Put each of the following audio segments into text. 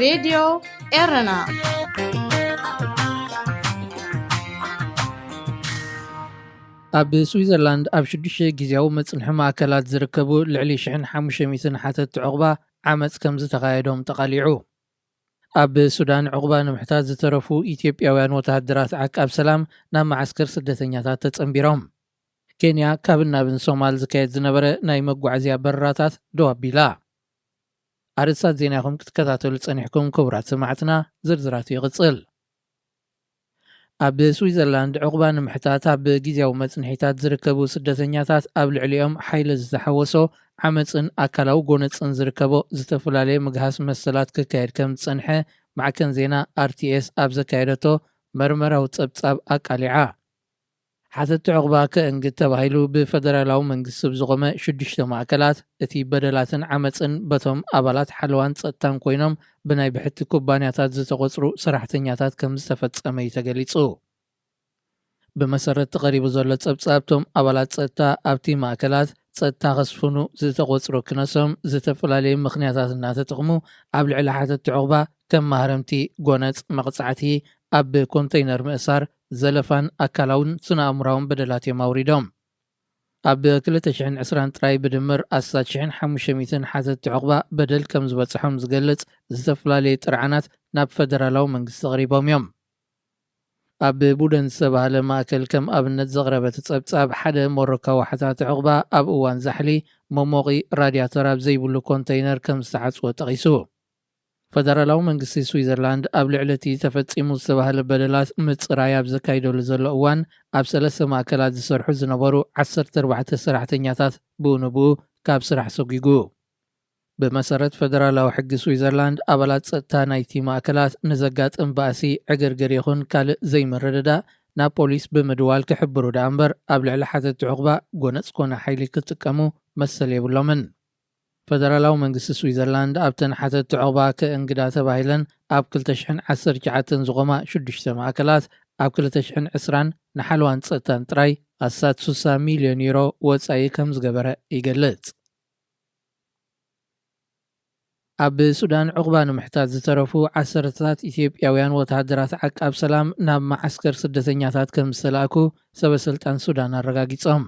ሬድዮ ኤረና። ኣብ ስዊዘርላንድ ኣብ ሽዱሽተ ግዜያዊ መጽንሒ ማእከላት ዝርከቡ ልዕሊ ሽሕን ሓሙሽተ ሚእትን ሓተትቲ ዕቑባ ዓመጽ ከም ዝተኻየዶም ተቓሊዑ። ኣብ ሱዳን ዕቑባ ንምሕታት ዝተረፉ ኢትዮጵያውያን ወተሃደራት ዓቃብ ሰላም ናብ መዓስከር ስደተኛታት ተጸንቢሮም። ኬንያ ካብ ናብን ሶማል ዝካየድ ዝነበረ ናይ መጓዓዝያ በረራታት ደው ኣቢላ። ኣርእስታት ዜናኹም ክትከታተሉ ጸኒሕኩም ክቡራት ሰማዕትና፣ ዝርዝራቱ ይቕጽል። ኣብ ስዊዘርላንድ ዕቑባ ንምሕታት ኣብ ግዜያዊ መጽንሒታት ዝርከቡ ስደተኛታት ኣብ ልዕሊኦም ሓይሊ ዝተሓወሶ ዓመጽን ኣካላዊ ጎነጽን ዝርከቦ ዝተፈላለየ ምግሃስ መሰላት ክካየድ ከም ዝጸንሐ ማዕከን ዜና ኣርቲኤስ ኣብ ዘካየደቶ መርመራዊ ጸብጻብ ኣቃሊዓ። ሓተቲ ዕቑባ ከእንግድ ተባሂሉ ብፈደራላዊ መንግስቲ ብዝቖመ ሽዱሽተ ማእከላት፣ እቲ በደላትን ዓመጽን በቶም ኣባላት ሓለዋን ጸጥታን ኮይኖም ብናይ ብሕቲ ኩባንያታት ዝተቖጽሩ ሰራሕተኛታት ከም ዝተፈጸመ እዩ ተገሊጹ። ብመሰረት ተቐሪቡ ዘሎ ጸብጻብ፣ እቶም ኣባላት ጸጥታ ኣብቲ ማእከላት ጸጥታ ከስፍኑ ዝተቖጽሩ ክነሶም ዝተፈላለዩ ምኽንያታት እናተጠቕሙ ኣብ ልዕሊ ሓተቲ ዕቑባ ከም ማህረምቲ፣ ጎነጽ፣ መቕጻዕቲ፣ ኣብ ኮንተይነር ምእሳር፣ ዘለፋን ኣካላውን ስነ-ኣእምራውን በደላት እዮም ኣውሪዶም። ኣብ ክልተ ሽሕን ዕስራን ጥራይ ብድምር ኣስታት ሽሕን ሓሙሽተ ሚእትን ሓተቲ ዕቑባ በደል ከም ዝበጽሖም ዝገልጽ ዝተፈላለየ ጥርዓናት ናብ ፈደራላዊ መንግስቲ ኣቕሪቦም እዮም። ኣብ ቡደን ዝተባህለ ማእከል ከም ኣብነት ዘቕረበ እቲ ጸብጻብ፣ ሓደ ሞሮካዊ ሓታቲ ዕቑባ ኣብ እዋን ዛሕሊ መሞቒ ራድያተር ኣብ ዘይብሉ ኮንተይነር ከም ዝተዓጽወ ጠቒሱ። ፈደራላዊ መንግስቲ ስዊዘርላንድ ኣብ ልዕሊ እቲ ተፈጺሙ ዝተባህለ በደላት ምጽራይ ኣብ ዘካይደሉ ዘሎ እዋን፣ ኣብ ሰለስተ ማእከላት ዝሰርሑ ዝነበሩ ዓሰርተ ኣርባዕተ ሰራሕተኛታት ብኡ ንብኡ ካብ ስራሕ ሰጒጉ። ብመሰረት ፈደራላዊ ሕጊ ስዊዘርላንድ፣ ኣባላት ጸጥታ ናይቲ ማእከላት ንዘጋጥም ባእሲ፣ ዕግርግር ይኹን ካልእ ዘይምርድዳእ ናብ ፖሊስ ብምድዋል ክሕብሩ ደኣ እምበር፣ ኣብ ልዕሊ ሓተቲ ዕቑባ ጎነጽ ኮነ ሓይሊ ክጥቀሙ መሰል የብሎምን። ፈደራላዊ መንግስቲ ስዊዘርላንድ ኣብተን ሓተቲ ዕቑባ ከእንግዳ ተባሂለን ኣብ ክልተ ሽሕን ዓሰርተ ትሽዓተን ዝቖማ ሽዱሽተ ማእከላት፣ ኣብ ክልተ ሽሕን ዕስራን ንሓለዋን ጸጥታን ጥራይ ኣስታት ስሳ ሚልዮን ዩሮ ወጻኢ ከም ዝገበረ ይገልጽ። ኣብ ሱዳን ዕቑባ ንምሕታት ዝተረፉ ዓሰርተታት ኢትዮጵያውያን ወተሃደራት ዓቃብ ሰላም ናብ መዓስከር ስደተኛታት ከም ዝተላእኩ ሰበ ስልጣን ሱዳን ኣረጋጊጾም።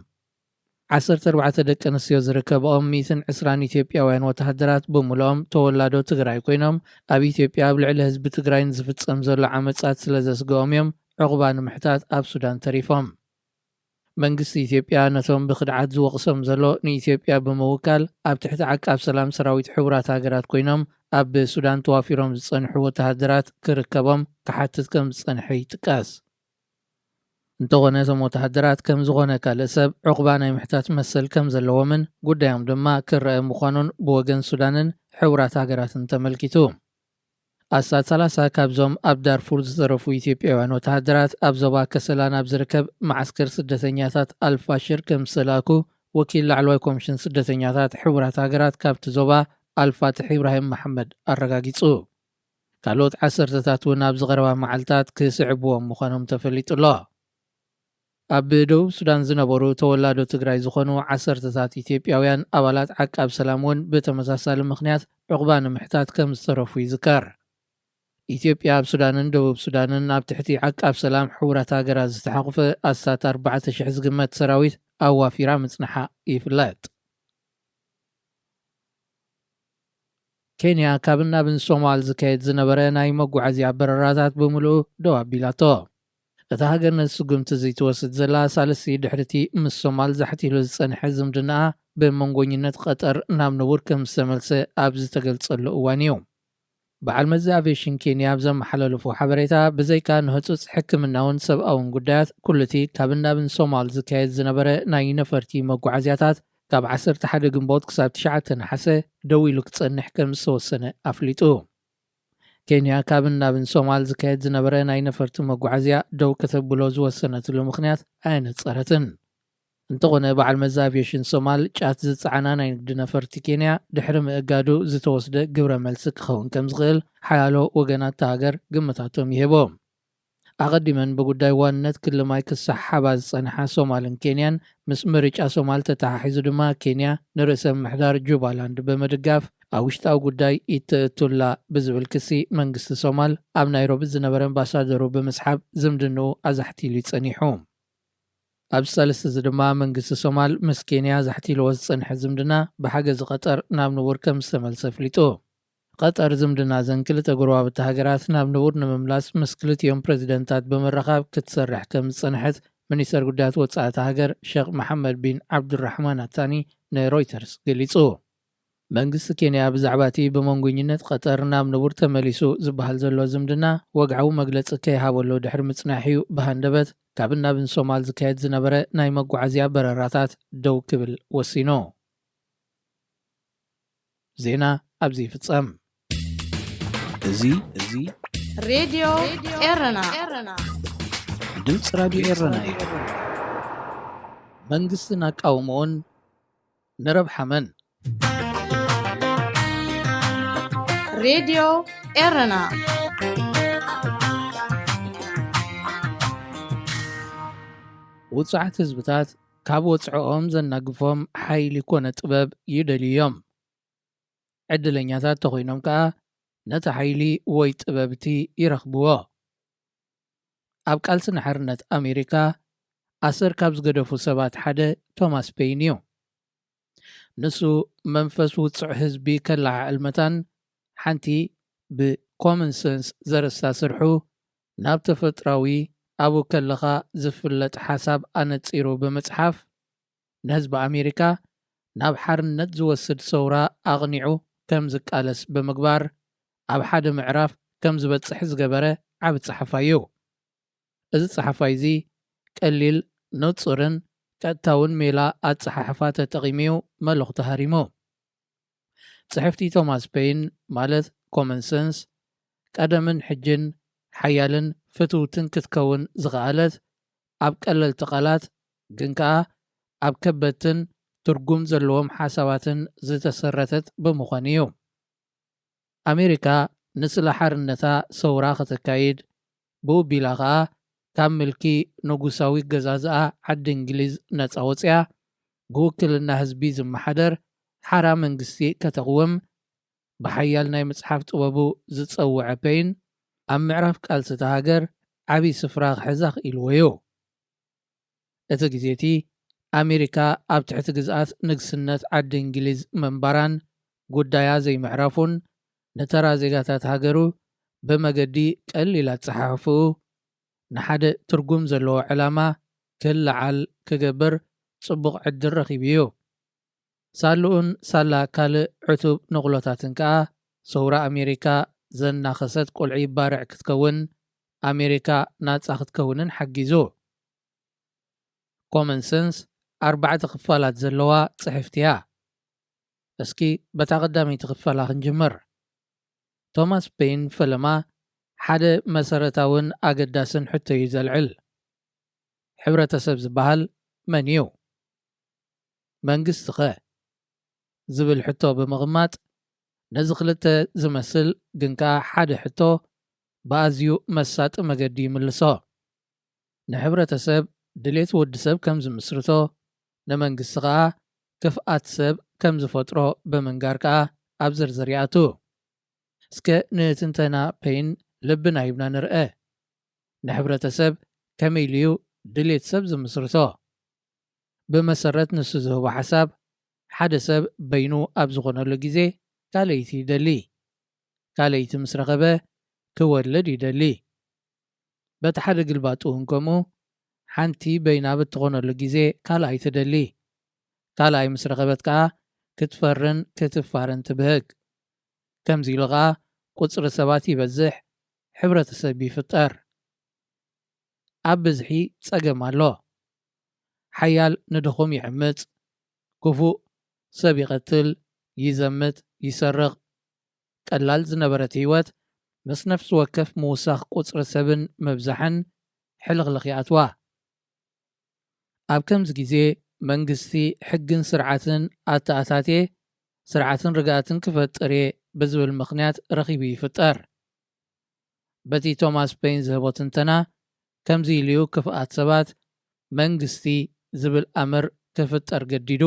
ዓሰርተ ኣርባዕተ ደቂ ኣንስትዮ ዝርከብኦም ሚእትን ዕስራን ኢትዮጵያውያን ወተሃደራት ብምልኦም ተወላዶ ትግራይ ኮይኖም፣ ኣብ ኢትዮጵያ ኣብ ልዕሊ ህዝቢ ትግራይ ንዝፍጸም ዘሎ ዓመጻት ስለ ዘስግኦም እዮም ዕቑባ ንምሕታት ኣብ ሱዳን ተሪፎም። መንግስቲ ኢትዮጵያ ነቶም ብኽድዓት ዝወቕሶም ዘሎ ንኢትዮጵያ ብምውካል ኣብ ትሕቲ ዓቃብ ሰላም ሰራዊት ሕቡራት ሃገራት ኮይኖም ኣብ ሱዳን ተዋፊሮም ዝጸንሑ ወተሃደራት ክርከቦም ክሓትት ከም ዝጸንሐ ይጥቀስ። እንተኾነ እቶም ወተሃደራት ከም ዝኾነ ካልእ ሰብ ዕቑባ ናይ ምሕታት መሰል ከም ዘለዎምን ጉዳዮም ድማ ክረአ ምዃኑን ብወገን ሱዳንን ሕቡራት ሃገራትን ተመልኪቱ። ኣስታት ሰላሳ ካብዞም ኣብ ዳርፉር ዝተረፉ ኢትዮጵያውያን ወተሃደራት ኣብ ዞባ ከሰላ ናብ ዝርከብ መዓስከር ስደተኛታት ኣልፋሽር ከም ዝተላእኩ ወኪል ላዕለዋይ ኮሚሽን ስደተኛታት ሕቡራት ሃገራት ካብቲ ዞባ ኣልፋትሕ ኢብራሂም መሓመድ ኣረጋጊጹ። ካልኦት ዓሰርተታት እውን ኣብዚ ቀረባ መዓልታት ክስዕብዎም ምዃኖም ተፈሊጡ ኣሎ። ኣብ ደቡብ ሱዳን ዝነበሩ ተወላዶ ትግራይ ዝኾኑ ዓሰርተታት ኢትዮጵያውያን ኣባላት ዓቃብ ሰላም እውን ብተመሳሳሊ ምኽንያት ዕቑባ ንምሕታት ከም ዝተረፉ ይዝከር። ኢትዮጵያ ኣብ ሱዳንን ደቡብ ሱዳንን ኣብ ትሕቲ ዓቃብ ሰላም ሕቡራት ሃገራት ዝተሓቑፈ ኣስታት ኣርባዕተ ሽሕ ዝግመት ሰራዊት ኣዋፊራ ምጽንሓ ይፍለጥ። ኬንያ ካብ ናብን ሶማል ዝካየድ ዝነበረ ናይ መጓዓዝያ በረራታት ብምልኡ ደው ኣቢላቶ። እታ ሃገር ነዚ ስጉምቲ እዚ ትወስድ ዘላ ሳልስቲ ድሕሪቲ ምስ ሶማል ዛሕቲሉ ዝጸንሐ ዝምድናኣ ብመንጎኝነት ቀጠር ናብ ንቡር ከም ዝተመልሰ ኣብ ዝተገልጸሉ እዋን እዩ። በዓል መዚ ኣቪዬሽን ኬንያ ኣብ ዘመሓላለፎ ሓበሬታ፣ ብዘይካ ንህጹጽ ሕክምናውን ሰብኣውን ጉዳያት፣ ኩሉቲ ካብ ናብን ሶማል ዝካየድ ዝነበረ ናይ ነፈርቲ መጓዓዝያታት ካብ ዓሰርተ ሓደ ግንቦት ክሳብ ትሽዓተ ነሓሰ ደው ኢሉ ክጸንሕ ከም ዝተወሰነ ኣፍሊጡ። ኬንያ ካብ ናብን ሶማል ዝካየድ ዝነበረ ናይ ነፈርቲ መጓዓዝያ ደው ከተብሎ ዝወሰነትሉ ምኽንያት ኣየነጸረትን። እንተኾነ፣ በዓል መዚ ኣቪዬሽን ሶማል ጫት ዝጸዓና ናይ ንግዲ ነፈርቲ ኬንያ ድሕሪ ምእጋዱ ዝተወስደ ግብረ መልሲ ክኸውን ከም ዝኽእል ሓያሎ ወገናት እታ ሃገር ግምታቶም ይህቡ። ኣቐዲመን ብጉዳይ ዋንነት ክሊ ማይ ክሰሓሓባ ዝጸንሓ ሶማልን ኬንያን፣ ምስ ምርጫ ሶማል ተተሓሒዙ ድማ ኬንያ ንርእሰ ምምሕዳር ጁባላንድ ብምድጋፍ ኣብ ውሽጣዊ ጉዳይ ይተእቱላ ብዝብል ክሲ መንግስቲ ሶማል ኣብ ናይሮቢ ዝነበረ ኣምባሳደሩ ብምስሓብ ዝምድንኡ ኣዛሕቲሉ ጸኒሑ። ኣብ ሳልስቲ እዚ ድማ መንግስቲ ሶማል ምስ ኬንያ ኣዛሕቲልዎ ዝጸንሐ ዝምድና ብሓገዝ ቀጠር ናብ ንቡር ከም ዝተመልሰ ኣፍሊጡ። ቀጠር ዝምድና ዘን ክልተ ጎረባብቲ ሃገራት ናብ ንቡር ንምምላስ ምስ ክልቲኦም ፕረዚደንታት ብምርኻብ ክትሰርሕ ከም ዝጸንሐት ሚኒስተር ጉዳያት ወጻኢ እታ ሃገር ሸኽ መሓመድ ቢን ዓብዱራሕማን ኣታኒ ንሮይተርስ ገሊጹ። መንግስቲ ኬንያ ብዛዕባ እቲ ብመንጎኝነት ቀጠር ናብ ንቡር ተመሊሱ ዝበሃል ዘሎ ዝምድና ወግዓዊ መግለጺ ከይሃበሉ ድሕሪ ምጽናሕ እዩ ብሃንደበት ካብን ናብን ሶማል ዝካየድ ዝነበረ ናይ መጓዓዝያ በረራታት ደው ክብል ወሲኑ። ዜና ኣብዚ ይፍጸም። እዚ እዚ ሬድዮ ኤረና። ድምፂ ራድዮ ኤረና እዩ። መንግስትን ኣቃውምኡን ንረብሓ መን? ሬድዮ ኤረና። ውጹዓት ህዝብታት ካብ ወጽዖኦም ዘናግፎም ሓይሊ ኮነ ጥበብ ይደልዩ እዮም። ዕድለኛታት ተኾይኖም ከኣ ነቲ ሓይሊ ወይ ጥበብቲ ይረኽብዎ። ኣብ ቃልሲ ንሓርነት ኣሜሪካ ኣሰር ካብ ዝገደፉ ሰባት ሓደ ቶማስ ፔይን እዩ። ንሱ መንፈስ ውጹዕ ህዝቢ ከለዓዕል መታን ሓንቲ ብኮመን ሰንስ ዘርእስታ ስርሑ ናብ ተፈጥራዊ ኣብኡ ከለኻ ዝፍለጥ ሓሳብ ኣነጺሩ ብምጽሓፍ ንህዝቢ ኣሜሪካ ናብ ሓርነት ዝወስድ ሰውራ ኣቕኒዑ ከም ዝቃለስ ብምግባር ኣብ ሓደ ምዕራፍ ከም ዝበጽሕ ዝገበረ ዓቢ ጸሓፋይ እዩ። እዚ ጸሓፋይ እዚ ቀሊል፣ ንጹርን ቀጥታውን ሜላ ኣጸሓሕፋ ተጠቒሙ እዩ መልእኽቱ ሃሪሙ። ጽሕፍቲ ቶማስ ፔይን ማለት ኮመን ሰንስ ቀደምን ሕጅን ሓያልን ፍትውትን ክትከውን ዝኸኣለት ኣብ ቀለልቲ ቃላት ግን ከኣ ኣብ ከበድትን ትርጉም ዘለዎም ሓሳባትን ዝተሰረተት ብምዃኑ እዩ። ኣሜሪካ ንስለ ሓርነታ ሰውራ ከተካይድ ብኡ ቢላ ከኣ ካብ ምልኪ ንጉሳዊ ገዛዝኣ ዓዲ እንግሊዝ ነጻ ወጽያ ብውክልና ህዝቢ ዝመሓደር ሓራ መንግስቲ ከተቕውም ብሓያል ናይ ምጽሓፍ ጥበቡ ዝጸውዐ ፔይን ኣብ ምዕራፍ ቃልሲ እታ ሃገር ዓቢ ስፍራ ክሕዛ ክኢልዎ እዩ። እቲ ግዜ እቲ ኣሜሪካ ኣብ ትሕቲ ግዝኣት ንግስነት ዓዲ እንግሊዝ ምንባራን ጉዳያ ዘይምዕራፉን ንተራ ዜጋታት ሃገሩ ብመገዲ ቀሊል ኣጸሓሕፍኡ ንሓደ ትርጉም ዘለዎ ዕላማ ክለዓል ክገብር ጽቡቕ ዕድል ረኺቡ እዩ። ሳልኡን ሳላ ካልእ ዕቱብ ንቕሎታትን ከኣ ሰውራ ኣሜሪካ ዘናኸሰት ቆልዒ ባርዕ ክትከውን ኣሜሪካ ናጻ ክትከውንን ሓጊዙ። ኮመን ሰንስ ኣርባዕተ ክፋላት ዘለዋ ጽሕፍቲ እያ። እስኪ በታ ቀዳመይቲ ክፋላ ክንጅምር። ቶማስ ፔይን ፈለማ ሓደ መሰረታውን ኣገዳስን ሕቶ እዩ ዘልዕል። ሕብረተሰብ ዝበሃል መን እዩ? መንግስቲ ኸ? ዝብል ሕቶ ብምቕማጥ ነዚ ክልተ ዝመስል ግን ከኣ ሓደ ሕቶ ብኣዝዩ መሳጢ መገዲ ይምልሶ። ንሕብረተሰብ ድሌት ወዲ ሰብ ከም ዝምስርቶ ንመንግስቲ ከኣ ክፍኣት ሰብ ከም ዝፈጥሮ ብምንጋር ከኣ ኣብ ዝርዝር ይኣቱ። እስከ ንትንተና ፔይን ልብና ሂብና ንርአ። ንሕብረተሰብ ከመይ ኢሉ እዩ ድሌት ሰብ ዝምስርቶ? ብመሰረት ንሱ ዝህቦ ሓሳብ ሓደ ሰብ በይኑ ኣብ ዝኾነሉ ግዜ ካልኣይቲ ይደሊ። ካልኣይቲ ምስ ረኸበ ክወልድ ይደሊ። በቲ ሓደ ግልባጡ እውን ከምኡ ሓንቲ በይና ብትኾነሉ ግዜ ካልኣይ ትደሊ። ካልኣይ ምስ ረኸበት ከኣ ክትፈርን ክትፋርን ትብህግ። ከምዚ ኢሉ ኸኣ ቁጽሪ ሰባት ይበዝሕ፣ ሕብረተሰብ ይፍጠር። ኣብ ብዝሒ ጸገም ኣሎ። ሓያል ንድኹም ይዕምጽ፣ ክፉእ ሰብ ይቐትል፣ ይዘምት፣ ይሰርቕ። ቀላል ዝነበረት ህይወት ምስ ነፍሲ ወከፍ ምውሳኽ ቁጽሪ ሰብን ምብዛሕን ሕልኽልኽ ይኣትዋ። ኣብ ከምዚ ግዜ መንግስቲ ሕግን ስርዓትን ኣተኣታትየ ስርዓትን ርግኣትን ክፈጥር እየ ብዝብል ምኽንያት ረኺቡ ይፍጠር። በቲ ቶማስ ፔይን ዝህቦ ትንተና ከምዚ ኢሉ እዩ ክፍኣት ሰባት መንግስቲ ዝብል ኣምር ክፍጠር ገዲዱ።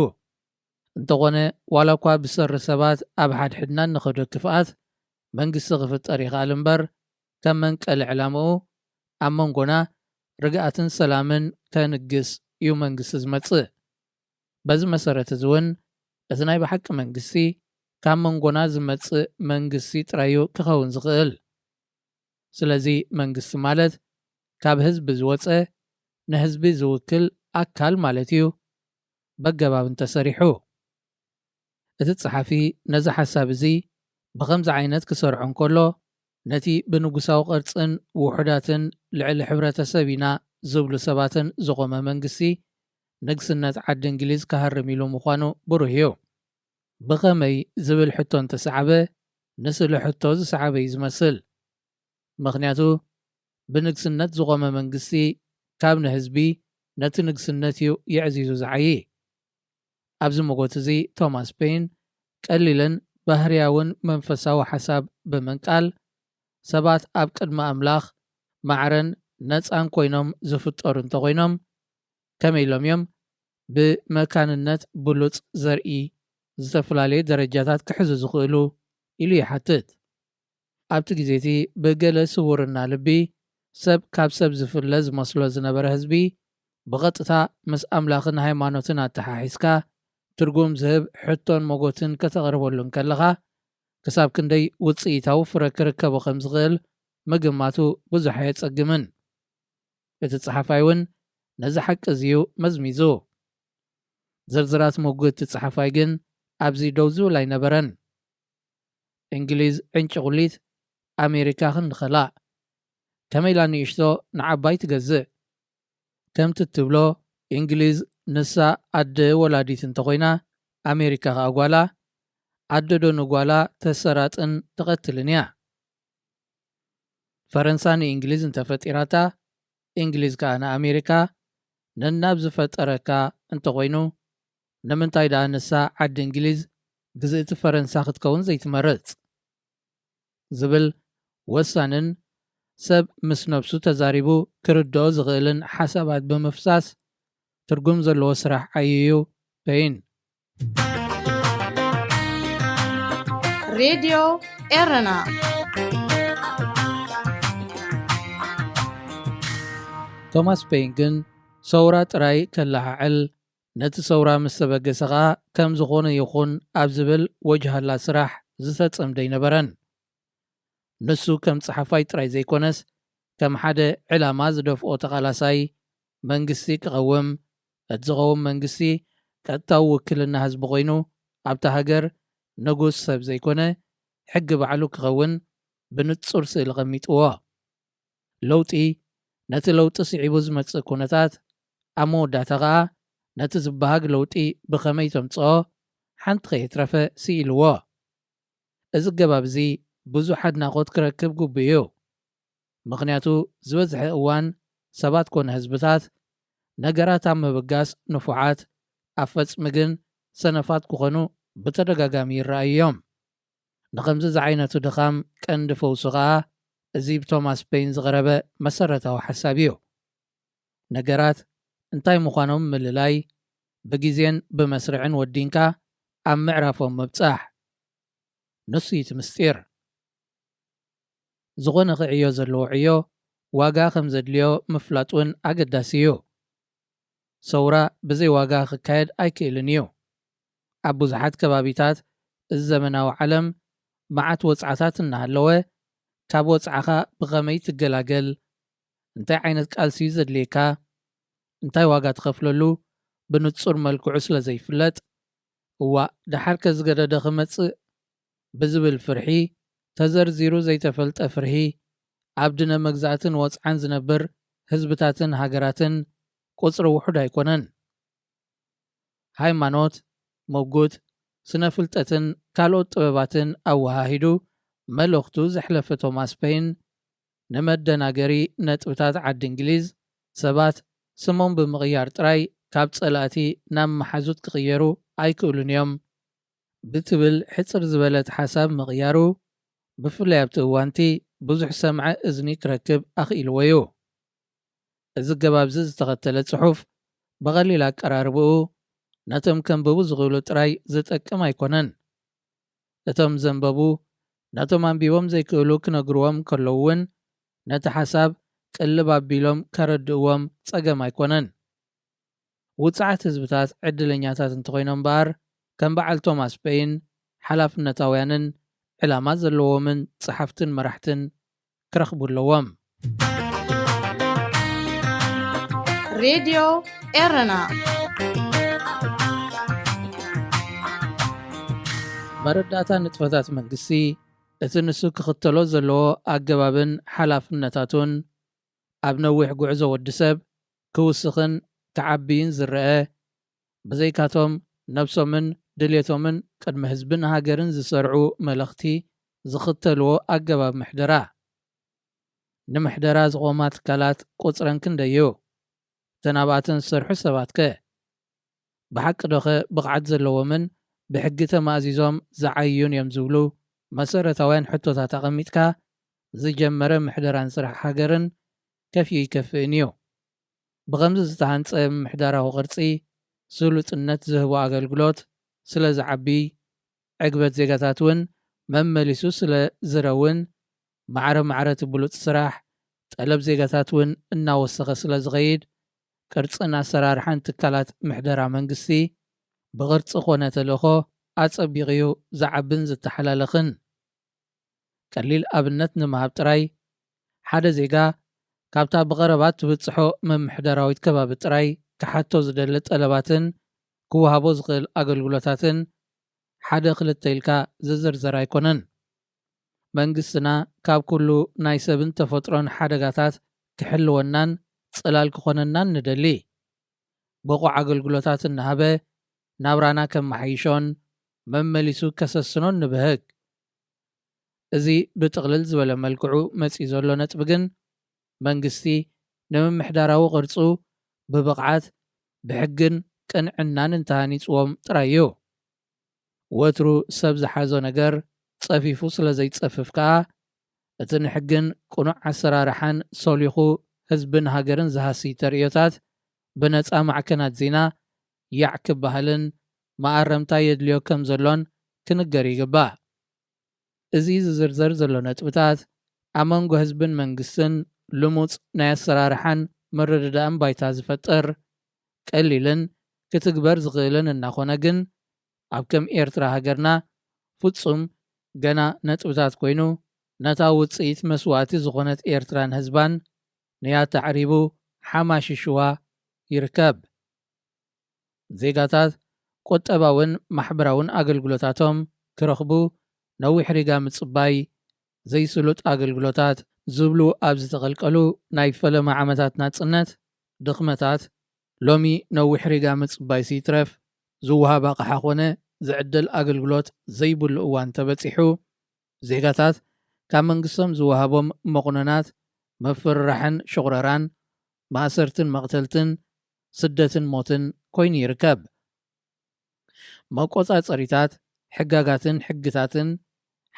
እንተኾነ ዋላ እኳ ብሰሪ ሰባት ኣብ ሓድሕድና እንኸዶ ክፍኣት መንግስቲ ክፍጠር ይኽኣል እምበር፣ ከም መንቀሊ ዕላምኡ ኣብ መንጎና ርግኣትን ሰላምን ከንግስ እዩ መንግስቲ ዝመጽእ። በዚ መሰረት እዚ እውን እቲ ናይ ብሓቂ መንግስቲ ካብ መንጎና ዝመጽእ መንግስቲ ጥራይ እዩ ክኸውን ዝኽእል። ስለዚ መንግስቲ ማለት ካብ ህዝቢ ዝወጸ ንህዝቢ ዝውክል ኣካል ማለት እዩ። በገባብ እንተሰሪሑ እቲ ጸሓፊ ነዚ ሓሳብ እዚ ብኸምዚ ዓይነት ክሰርዖ እንከሎ ነቲ ብንጉሳዊ ቅርጽን ውሑዳትን ልዕሊ ሕብረተሰብ ኢና ዝብሉ ሰባትን ዝቖመ መንግስቲ ንግስነት ዓዲ እንግሊዝ ክሃርም ኢሉ ምዃኑ ብሩህ እዩ። ብኸመይ ዝብል ሕቶ እንተሰዓበ ንስለ ሕቶ ዝሰዓበ እዩ ዝመስል። ምኽንያቱ ብንግስነት ዝቖመ መንግስቲ ካብ ንህዝቢ ነቲ ንግስነት እዩ የዕዚዙ ዝዓዪ። ኣብዚ መጎት እዚ ቶማስ ፔይን ቀሊልን ባህርያውን መንፈሳዊ ሓሳብ ብምንቃል ሰባት ኣብ ቅድሚ ኣምላኽ ማዕረን ነፃን ኮይኖም ዝፍጠሩ እንተኾይኖም ከመይ ኢሎም እዮም ብመካንነት ብሉፅ ዘርኢ ዝተፈላለየ ደረጃታት ክሕዙ ዝኽእሉ ኢሉ ይሓትት። ኣብቲ ግዜ እቲ ብገለ ስውርና ልቢ ሰብ ካብ ሰብ ዝፍለ ዝመስሎ ዝነበረ ህዝቢ ብቐጥታ ምስ ኣምላኽን ሃይማኖትን ኣተሓሒዝካ ትርጉም ዝህብ ሕቶን መጎትን ከተቕርበሉ እንከለኻ ክሳብ ክንደይ ውፅኢታዊ ፍረ ክርከቦ ከም ዝኽእል ምግማቱ ብዙሕ ኣየፀግምን። እቲ ጸሓፋይ እውን ነዚ ሓቂ እዚ እዩ መዝሚዙ። ዝርዝራት ምጉት እቲ ጸሓፋይ ግን ኣብዚ ደው ዝብል ኣይነበረን። እንግሊዝ ዕንጭቑሊት ኣሜሪካ ክንድኸላ ከመይ ኢላ ንእሽቶ ንዓባይ ትገዝእ? ከምቲ እትብሎ እንግሊዝ ንሳ ኣደ ወላዲት እንተኾይና ኣሜሪካ ከኣ ጓላ ኣደ ዶ ንጓላ ተሰራጥን ትቐትልን እያ። ፈረንሳ ንእንግሊዝ እንተፈጢራታ እንግሊዝ ከኣ ንኣሜሪካ ነናብ ዝፈጠረካ እንተኾይኑ ንምንታይ ደኣ ንሳ ዓዲ እንግሊዝ ግዝእቲ ፈረንሳ ክትከውን ዘይትመርጽ? ዝብል ወሳንን ሰብ ምስ ነብሱ ተዛሪቡ ክርድኦ ዝኽእልን ሓሳባት ብምፍሳስ ትርጉም ዘለዎ ስራሕ ዓይዩ ፔይን። ሬድዮ ኤረና። ቶማስ ፔይን ግን ሰውራ ጥራይ ከለዓዕል ነቲ ሰውራ ምስ ተበገሰ ኸኣ ከም ዝኾነ ይኹን ኣብ ዝብል ወጅሃላ ስራሕ ዝተጸምደ ኣይነበረን። ንሱ ከም ጸሓፋይ ጥራይ ዘይኮነስ ከም ሓደ ዕላማ ዝደፍኦ ተቓላሳይ መንግስቲ ክቐውም፣ እቲ ዝቐውም መንግስቲ ቀጥታዊ ውክልና ህዝቢ ኮይኑ ኣብታ ሃገር ንጉስ ሰብ ዘይኮነ ሕጊ ባዕሉ ክኸውን ብንጹር ስእሊ ቐሚጥዎ። ለውጢ ነቲ ለውጢ ስዒቡ ዝመጽእ ኩነታት ኣብ መወዳእታ ኸኣ ነቲ ዝበሃግ ለውጢ ብኸመይ ተምጽኦ ሓንቲ ከየትረፈ ስኢልዎ። እዚ ኣገባብ እዚ ብዙሕ ኣድናቖት ክረክብ ግቡእ እዩ። ምኽንያቱ ዝበዝሐ እዋን ሰባት ኮነ ህዝብታት ነገራት ኣብ ምብጋስ ንፉዓት፣ ኣብ ፈጽሚ ግን ሰነፋት ክኾኑ ብተደጋጋሚ ይረኣዩ እዮም። ንኸምዚ ዝዓይነቱ ድኻም ቀንዲ ፈውሱ ኸኣ እዚ ብቶማስ ፔይን ዝቐረበ መሰረታዊ ሓሳብ እዩ። ነገራት እንታይ ምዃኖም ምልላይ፣ ብግዜን ብመስርዕን ወዲንካ ኣብ ምዕራፎም ምብጻሕ። ንሱ እዩ እቲ ምስጢር። ዝኾነ ክዕዮ ዘለዎ ዕዮ ዋጋ ከም ዘድልዮ ምፍላጥ እውን ኣገዳሲ እዩ። ሰውራ ብዘይ ዋጋ ክካየድ ኣይክእልን እዩ። ኣብ ብዙሓት ከባቢታት እዚ ዘመናዊ ዓለም መዓት ወጽዓታት እናሃለወ ካብ ወጽዓኻ ብኸመይ ትገላገል፣ እንታይ ዓይነት ቃልሲ እዩ ዘድልየካ፣ እንታይ ዋጋ ትኸፍለሉ ብንጹር መልክዑ ስለ ዘይፍለጥ፣ እዋእ ደሓርከ ዝገደደ ክመጽእ ብዝብል ፍርሒ ተዘርዚሩ ዘይተፈልጠ ፍርሂ ኣብ ድነ መግዛእትን ወጽዓን ዝነብር ህዝብታትን ሃገራትን ቁጽሪ ውሑድ ኣይኮነን። ሃይማኖት፣ መጉት፣ ስነ ፍልጠትን ካልኦት ጥበባትን ኣወሃሂዱ መልእኽቱ ዘሕለፈ ቶማስ ፔይን ንመደናገሪ ነጥብታት ዓዲ እንግሊዝ ሰባት ስሞም ብምቕያር ጥራይ ካብ ጸላእቲ ናብ መሓዙት ክቕየሩ ኣይክእሉን እዮም ብትብል ሕጽር ዝበለት ሓሳብ ምቕያሩ ብፍላይ ኣብቲ እዋንቲ ብዙሕ ሰምዐ እዝኒ ክረክብ ኣኽኢልዎ እዩ። እዚ ኣገባብ እዚ ዝተኸተለ ጽሑፍ ብቐሊል ኣቀራርባኡ ነቶም ከንብቡ ዝኽእሉ ጥራይ ዝጠቅም ኣይኮነን። እቶም ዘንበቡ ነቶም ኣንቢቦም ዘይክእሉ ክነግርዎም ከለዉ እውን ነቲ ሓሳብ ቅልብ ኣቢሎም ከረድእዎም ጸገም ኣይኮነን። ውጽዓት ህዝብታት ዕድለኛታት እንተኾይኖም እምበኣር ከም በዓል ቶማስ ፔይን ሓላፍነታውያንን ዕላማ ዘለዎምን ጸሓፍትን መራሕትን ክረኽቡ ኣለዎም። ሬድዮ ኤረና መረዳእታ ንጥፈታት መንግስቲ እቲ ንሱ ክኽተሎ ዘለዎ ኣገባብን ሓላፍነታቱን ኣብ ነዊሕ ጉዕዞ ወዲ ሰብ ክውስኽን ክዓብይን ዝረአ ብዘይካቶም ነብሶምን ድሌቶምን ቅድሚ ህዝብን ሃገርን ዝሰርዑ መለኽቲ ዝኽተልዎ ኣገባብ ምሕደራ። ንምሕደራ ዝቖማ ትካላት ቁጽረን ክንደይ እዩ? እተን ኣብኣተን ዝሰርሑ ሰባት ከ? ብሓቂ ዶኸ ብቕዓት ዘለዎምን ብሕጊ ተማእዚዞም ዝዓይዩን እዮም ዝብሉ መሰረታውያን ሕቶታት ኣቐሚጥካ ዝጀመረ ምሕደራን ስራሕ ሃገርን ከፍዩ ይከፍእን እዩ። ብኸምዚ ዝተሃንጸ ምምሕዳራዊ ቅርጺ ስሉጥነት ዝህቦ ኣገልግሎት ስለ ዝዓቢ ዕግበት ዜጋታት እውን መመሊሱ ስለ ዝረውን ማዕረ ማዕረ እቲ ብሉጽ ስራሕ ጠለብ ዜጋታት እውን እናወሰኸ ስለ ዝኸይድ ቅርጽን ኣሰራርሓን ትካላት ምሕደራ መንግስቲ ብቕርጺ ኮነ ተልእኾ ኣጸቢቑ እዩ ዝዓብን ዝተሓላለኽን። ቀሊል ኣብነት ንምሃብ ጥራይ ሓደ ዜጋ ካብታ ብቐረባ ትብጽሖ ምምሕዳራዊት ከባቢ ጥራይ ክሓቶ ዝደሊ ጠለባትን ክወሃቦ ዝኽእል ኣገልግሎታትን ሓደ ክልተ ኢልካ ዝዝርዘር ኣይኮነን። መንግስትና ካብ ኩሉ ናይ ሰብን ተፈጥሮን ሓደጋታት ክሕልወናን ጽላል ክኾነናን ንደሊ። ብቑዕ ኣገልግሎታት እናሃበ ናብራና ከመሓይሾን መመሊሱ ከሰስኖን ንብህግ። እዚ ብጥቕልል ዝበለ መልክዑ መጺኡ ዘሎ ነጥቢ ግን መንግስቲ ንምምሕዳራዊ ቅርጹ ብብቕዓት ብሕግን ቅንዕናን እንተሃኒጽዎም ጥራይ እዩ። ወትሩ ሰብ ዝሓዞ ነገር ጸፊፉ ስለ ዘይጸፍፍ ከኣ እቲ ንሕግን ቅኑዕ ኣሰራርሓን ሶሊኹ ህዝብን ሃገርን ዝሃሲ ተርእዮታት ብነጻ ማዕከናት ዜና ያዕ ክበሃልን መኣረምታ የድልዮ ከም ዘሎን ክንገር ይግባእ። እዚ ዝዝርዘር ዘሎ ነጥብታት ኣብ መንጎ ህዝብን መንግስትን ልሙጽ ናይ ኣሰራርሓን ምርድዳእን ባይታ ዝፈጥር ቀሊልን ክትግበር ዝኽእልን እናኾነ ግን ኣብ ከም ኤርትራ ሃገርና ፍጹም ገና ነጥብታት ኮይኑ ነታ ውጽኢት መስዋእቲ ዝኾነት ኤርትራን ህዝባን ንያት ኣዕሪቡ ሓማሺሽዋ ይርከብ። ዜጋታት ቁጠባውን ማሕበራውን ኣገልግሎታቶም ክረኽቡ ነዊሕ ሪጋ ምጽባይ ዘይስሉጥ ኣገልግሎታት ዝብሉ ኣብ ዝተቐልቀሉ ናይ ፈለማ ዓመታት ናጽነት ድኽመታት ሎሚ ነዊሕ ሪጋ ምጽባይ ሲትረፍ ዝወሃብ ኣቕሓ ኾነ ዝዕደል ኣገልግሎት ዘይብሉ እዋን ተበጺሑ ዜጋታት ካብ መንግስቶም ዝወሃቦም መቑነናት ምፍርራሕን ሽቑረራን ማእሰርትን መቕተልትን ስደትን ሞትን ኮይኑ ይርከብ። መቆጻጸሪታት ሕጋጋትን ሕግታትን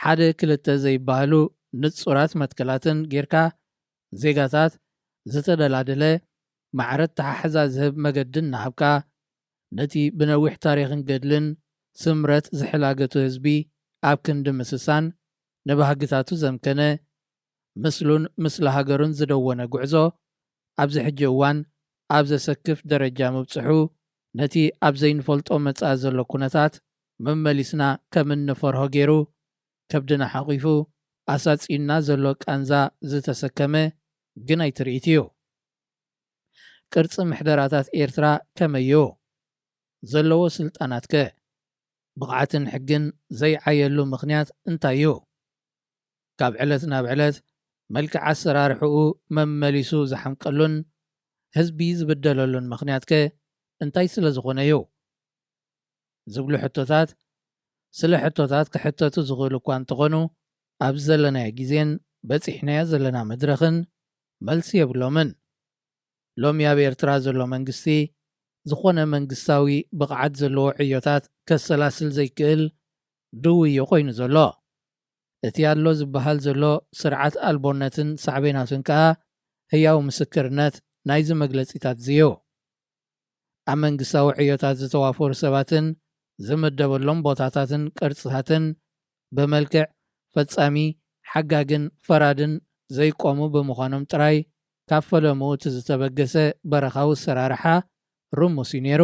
ሓደ ክልተ ዘይበሃሉ ንጹራት መትከላትን ጌርካ ዜጋታት ዝተደላደለ ማዕረ ኣተሓሕዛ ዝህብ መገዲ እናሃብካ ነቲ ብነዊሕ ታሪኽን ገድልን ስምረት ዝሕላገቱ ህዝቢ ኣብ ክንዲ ምስሳን ንባህግታቱ ዘምከነ ምስሉን ምስለ ሃገሩን ዝደወነ ጉዕዞ ኣብዚ ሕጂ እዋን ኣብ ዘሰክፍ ደረጃ ምብጽሑ ነቲ ኣብ ዘይንፈልጦ መጻኢ ዘሎ ኩነታት መመሊስና ከም እንፈርሆ ገይሩ ከብድና ሓቒፉ ኣሳጺኡና ዘሎ ቃንዛ ዝተሰከመ ግናይ ትርኢት እዩ። ቅርጺ ምሕደራታት ኤርትራ ከመይ እዩ? ዘለዎ ስልጣናት ከ? ብቕዓትን ሕግን ዘይዓየሉ ምኽንያት እንታይ እዩ? ካብ ዕለት ናብ ዕለት መልክዕ ኣሰራርሕኡ መመሊሱ ዝሓምቀሉን ህዝቢ ዝብደለሉን ምኽንያት ከ እንታይ ስለ ዝኾነ እዩ? ዝብሉ ሕቶታት ስለ ሕቶታት ክሕተቱ ዝኽእሉ እኳ እንተኾኑ ኣብዚ ዘለናዮ ግዜን በጺሕናዮ ዘለና መድረኽን መልሲ የብሎምን። ሎሚ ኣብ ኤርትራ ዘሎ መንግስቲ ዝኾነ መንግስታዊ ብቕዓት ዘለዎ ዕዮታት ከሰላስል ዘይክእል ድውዮ ኮይኑ ዘሎ። እቲ ኣሎ ዝበሃል ዘሎ ስርዓት ኣልቦነትን ሳዕቤናቱን ከኣ ህያው ምስክርነት ናይዚ መግለጺታት እዩ። ኣብ መንግስታዊ ዕዮታት ዝተዋፈሩ ሰባትን ዝምደበሎም ቦታታትን ቅርጽታትን ብመልክዕ ፈጻሚ፣ ሓጋግን ፈራድን ዘይቆሙ ብምዃኖም ጥራይ ካብ ፈለምኡ እቲ ዝተበገሰ በረኻዊ ኣሰራርሓ ርሙስ እዩ ነይሩ።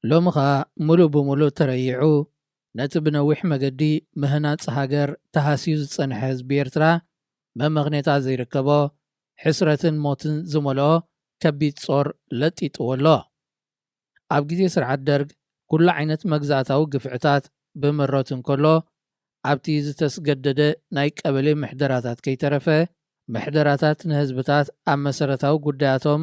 ሎሚ ኸኣ ምሉእ ብምሉእ ተረይዑ፣ ነቲ ብነዊሕ መገዲ ምህናጽ ሃገር ተሃስዩ ዝጸንሐ ህዝቢ ኤርትራ መመኽኔታ ዘይርከቦ፣ ሕስረትን ሞትን ዝመልኦ ከቢድ ጾር ለጢጥዎ ኣሎ። ኣብ ግዜ ስርዓት ደርግ ኩሉ ዓይነት መግዛእታዊ ግፍዕታት ብምረቱ እንከሎ፣ ኣብቲ ዝተስገደደ ናይ ቀበሌ ምሕደራታት ከይተረፈ፣ ምሕደራታት ንህዝብታት ኣብ መሰረታዊ ጉዳያቶም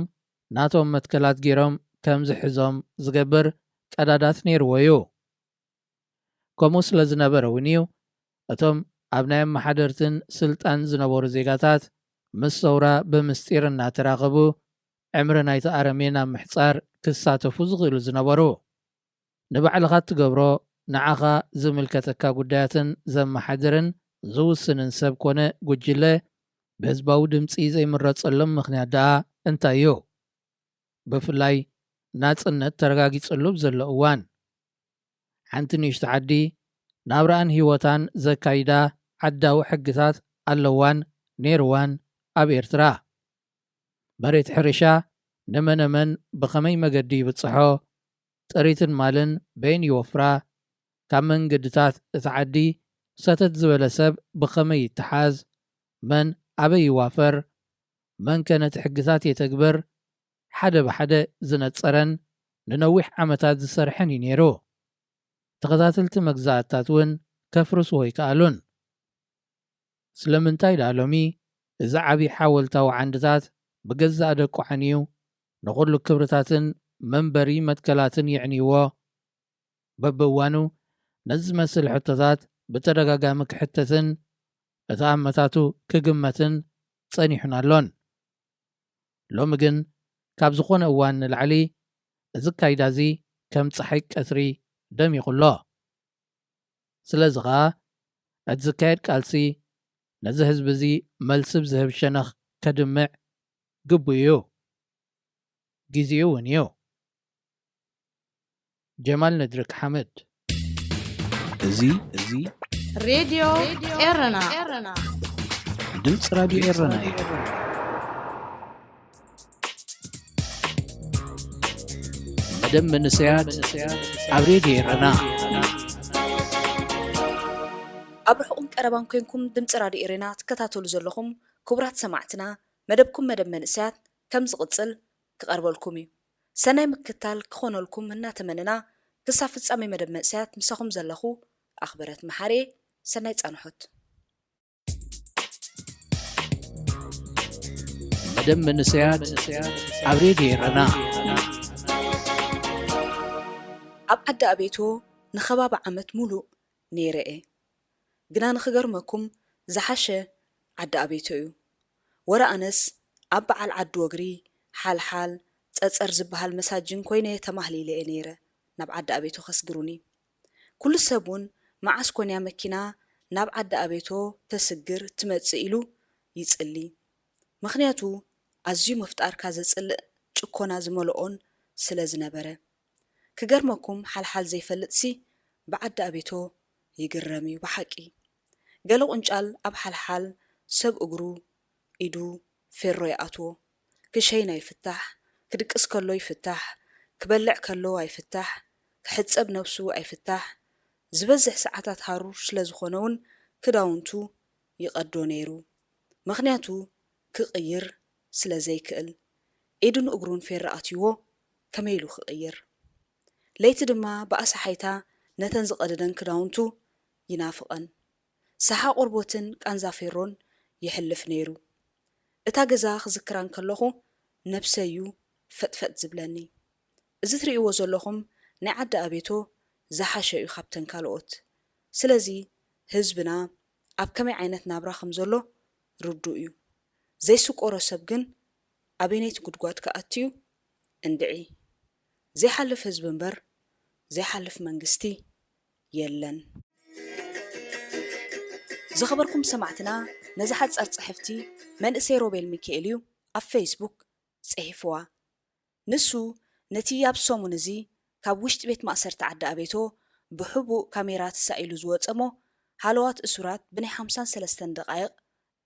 ናቶም መትከላት ገይሮም ከም ዝሕዞም ዝገብር ቀዳዳት ነይርዎ እዩ። ከምኡ ስለ ዝነበረ እውን እዩ፣ እቶም ኣብ ናይ ኣመሓደርትን ስልጣን ዝነበሩ ዜጋታት ምስ ሰውራ ብምስጢር እናተራኸቡ ዕምሪ ናይቲ ኣረሜን ኣብ ምሕጻር ክሳተፉ ዝኽእሉ ዝነበሩ። ንባዕልኻ እትገብሮ ንዓኻ ዝምልከተካ ጉዳያትን ዘመሓድርን ዝውስንን ሰብ ኮነ ጉጅለ ብህዝባዊ ድምጺ ዘይምረጸሎም ምኽንያት ደኣ እንታይ እዩ? ብፍላይ ናጽነት ተረጋጊጽሉ ኣብ ዘሎ እዋን፣ ሓንቲ ንእሽቶ ዓዲ ናብራኣን ህይወታን ዘካይዳ ዓዳዊ ሕግታት ኣለዋን ነይርዋን ኣብ ኤርትራ። መሬት ሕርሻ ንመነመን ብኸመይ መገዲ ይብጽሖ? ጥሪትን ማልን በየን ይወፍራ? ካብ መንገድታት እቲ ዓዲ ሰተት ዝበለ ሰብ ብኸመይ ይተሓዝ? መን ኣበይ ይዋፈር? መንከ ነቲ ሕግታት የተግብር? ሓደ ብሓደ ዝነጸረን ንነዊሕ ዓመታት ዝሰርሐን እዩ ነይሩ። ተኸታተልቲ መግዛእትታት እውን ከፍርስዎ ኣይከኣሉን። ስለምንታይ ደኣ ሎሚ እዚ ዓቢ ሓወልታዊ ዓንድታት ብገዛእ ደቁ ዓንዩ፣ ንኹሉ ክብርታትን መንበሪ መትከላትን የዕንይዎ? በብእዋኑ ነዚ ዝመስል ሕቶታት ብተደጋጋሚ ክሕተትን እቲ ኣመታቱ ክግመትን ጸኒሑን ኣሎን። ሎሚ ግን ካብ ዝኾነ እዋን ንላዕሊ እዚ ኣካይዳ እዚ ከም ጸሓይ ቀትሪ ደሚቑ ኣሎ። ስለዚ ኸኣ እቲ ዝካየድ ቃልሲ ነዚ ህዝቢ እዚ መልሲ ብዝህብ ሸነኽ ከድምዕ ግቡእ እዩ። ግዜኡ እውን እዩ። ጀማል ነድርክ ሓመድ። እዚ እዚ ሬድዮ ኤረና። ድምፂ ራድዮ ኤረና እዩ። መደብ መንእሰያት ኣብ ሬድዮ ኤረና። ኣብ ርሑቕን ቀረባን ኮንኩም ድምፂ ራድዮ ኤረና ትከታተሉ ዘለኹም ክቡራት ሰማዕትና፣ መደብኩም መደብ መንእሰያት ከም ዝቕጽል ክቐርበልኩም እዩ። ሰናይ ምክትታል ክኾነልኩም እናተመነና፣ ክሳብ ፍጻሜ መደብ መንእሰያት ምሳኹም ዘለኹ ኣኽበረት መሓሬ። ሰናይ ጻንሖት። መደብ መንእሰያት ኣብ ሬድዮ ኤረና። ኣብ ዓዲ ኣቤቶ ንኸባቢ ዓመት ሙሉእ ነይረ እየ። ግና ንኽገርመኩም ዝሓሸ ዓዲ ኣቤቶ እዩ። ወረ ኣነስ ኣብ በዓል ዓዲ ወግሪ፣ ሓልሓል፣ ጸጸር ዝበሃል መሳጅን ኮይነ ተማህሊለ እየ ነይረ ናብ ዓዲ ኣቤቶ ከስግሩኒ። ኩሉ ሰብ እውን መዓስ ኮንያ መኪና ናብ ዓዲ ኣቤቶ ተስግር ትመጽእ ኢሉ ይጽሊ። ምኽንያቱ ኣዝዩ ምፍጣርካ ዘጽልእ ጭኮና ዝመልኦን ስለ ዝነበረ። ክገርመኩም ሓልሓል ዘይፈልጥሲ ብዓዲ ኣቤቶ ይግረም እዩ ብሓቂ። ገለ ቁንጫል ኣብ ሓልሓል ሰብ እግሩ ኢዱ ፌሮ ይኣትዎ። ክሸይን ኣይፍታሕ፣ ክድቅስ ከሎ ይፍታሕ፣ ክበልዕ ከሎ ኣይፍታሕ፣ ክሕጸብ ነብሱ ኣይፍታሕ። ዝበዝሕ ሰዓታት ሃሩር ስለ ዝኾነ እውን ክዳውንቱ ይቐዶ ነይሩ። ምኽንያቱ ክቕይር ስለ ዘይክእል። ኢዱን እግሩን ፌሮ ኣትይዎ ከመይ ኢሉ ክቕይር? ለይቲ ድማ ብኣሰሓይታ ነተን ዝቐደደን ክዳውንቱ ይናፍቐን። ሰሓ ቆርቦትን ቃንዛ ፌሮን የሕልፍ ነይሩ። እታ ገዛ ክዝክራ እንከለኹ ነብሰይ እዩ ፈጥፈጥ ዝብለኒ። እዚ ትርእይዎ ዘለኹም ናይ ዓዲ ኣቤቶ ዝሓሸ እዩ ካብተን ካልኦት። ስለዚ ህዝብና ኣብ ከመይ ዓይነት ናብራ ከም ዘሎ ርዱእ እዩ። ዘይስቆሮ ሰብ ግን ኣበይነይቲ ጉድጓድ ክኣቱ እዩ? እንድዒ። ዘይሓልፍ ህዝቢ እምበር ዘይሓልፍ መንግስቲ የለን። ዝኸበርኩም ሰማዕትና፣ ነዛ ሓጻር ጽሕፍቲ መንእሰይ ሮቤል ሚካኤል እዩ ኣብ ፌስቡክ ጽሒፍዋ። ንሱ ነቲ ኣብ ሰሙን እዚ ካብ ውሽጢ ቤት ማእሰርቲ ዓዲ ኣቤቶ ብሕቡእ ካሜራ ተሳኢሉ ዝወጸ እሞ ሃለዋት እሱራት ብናይ ሓምሳን ሰለስተን ደቓይቕ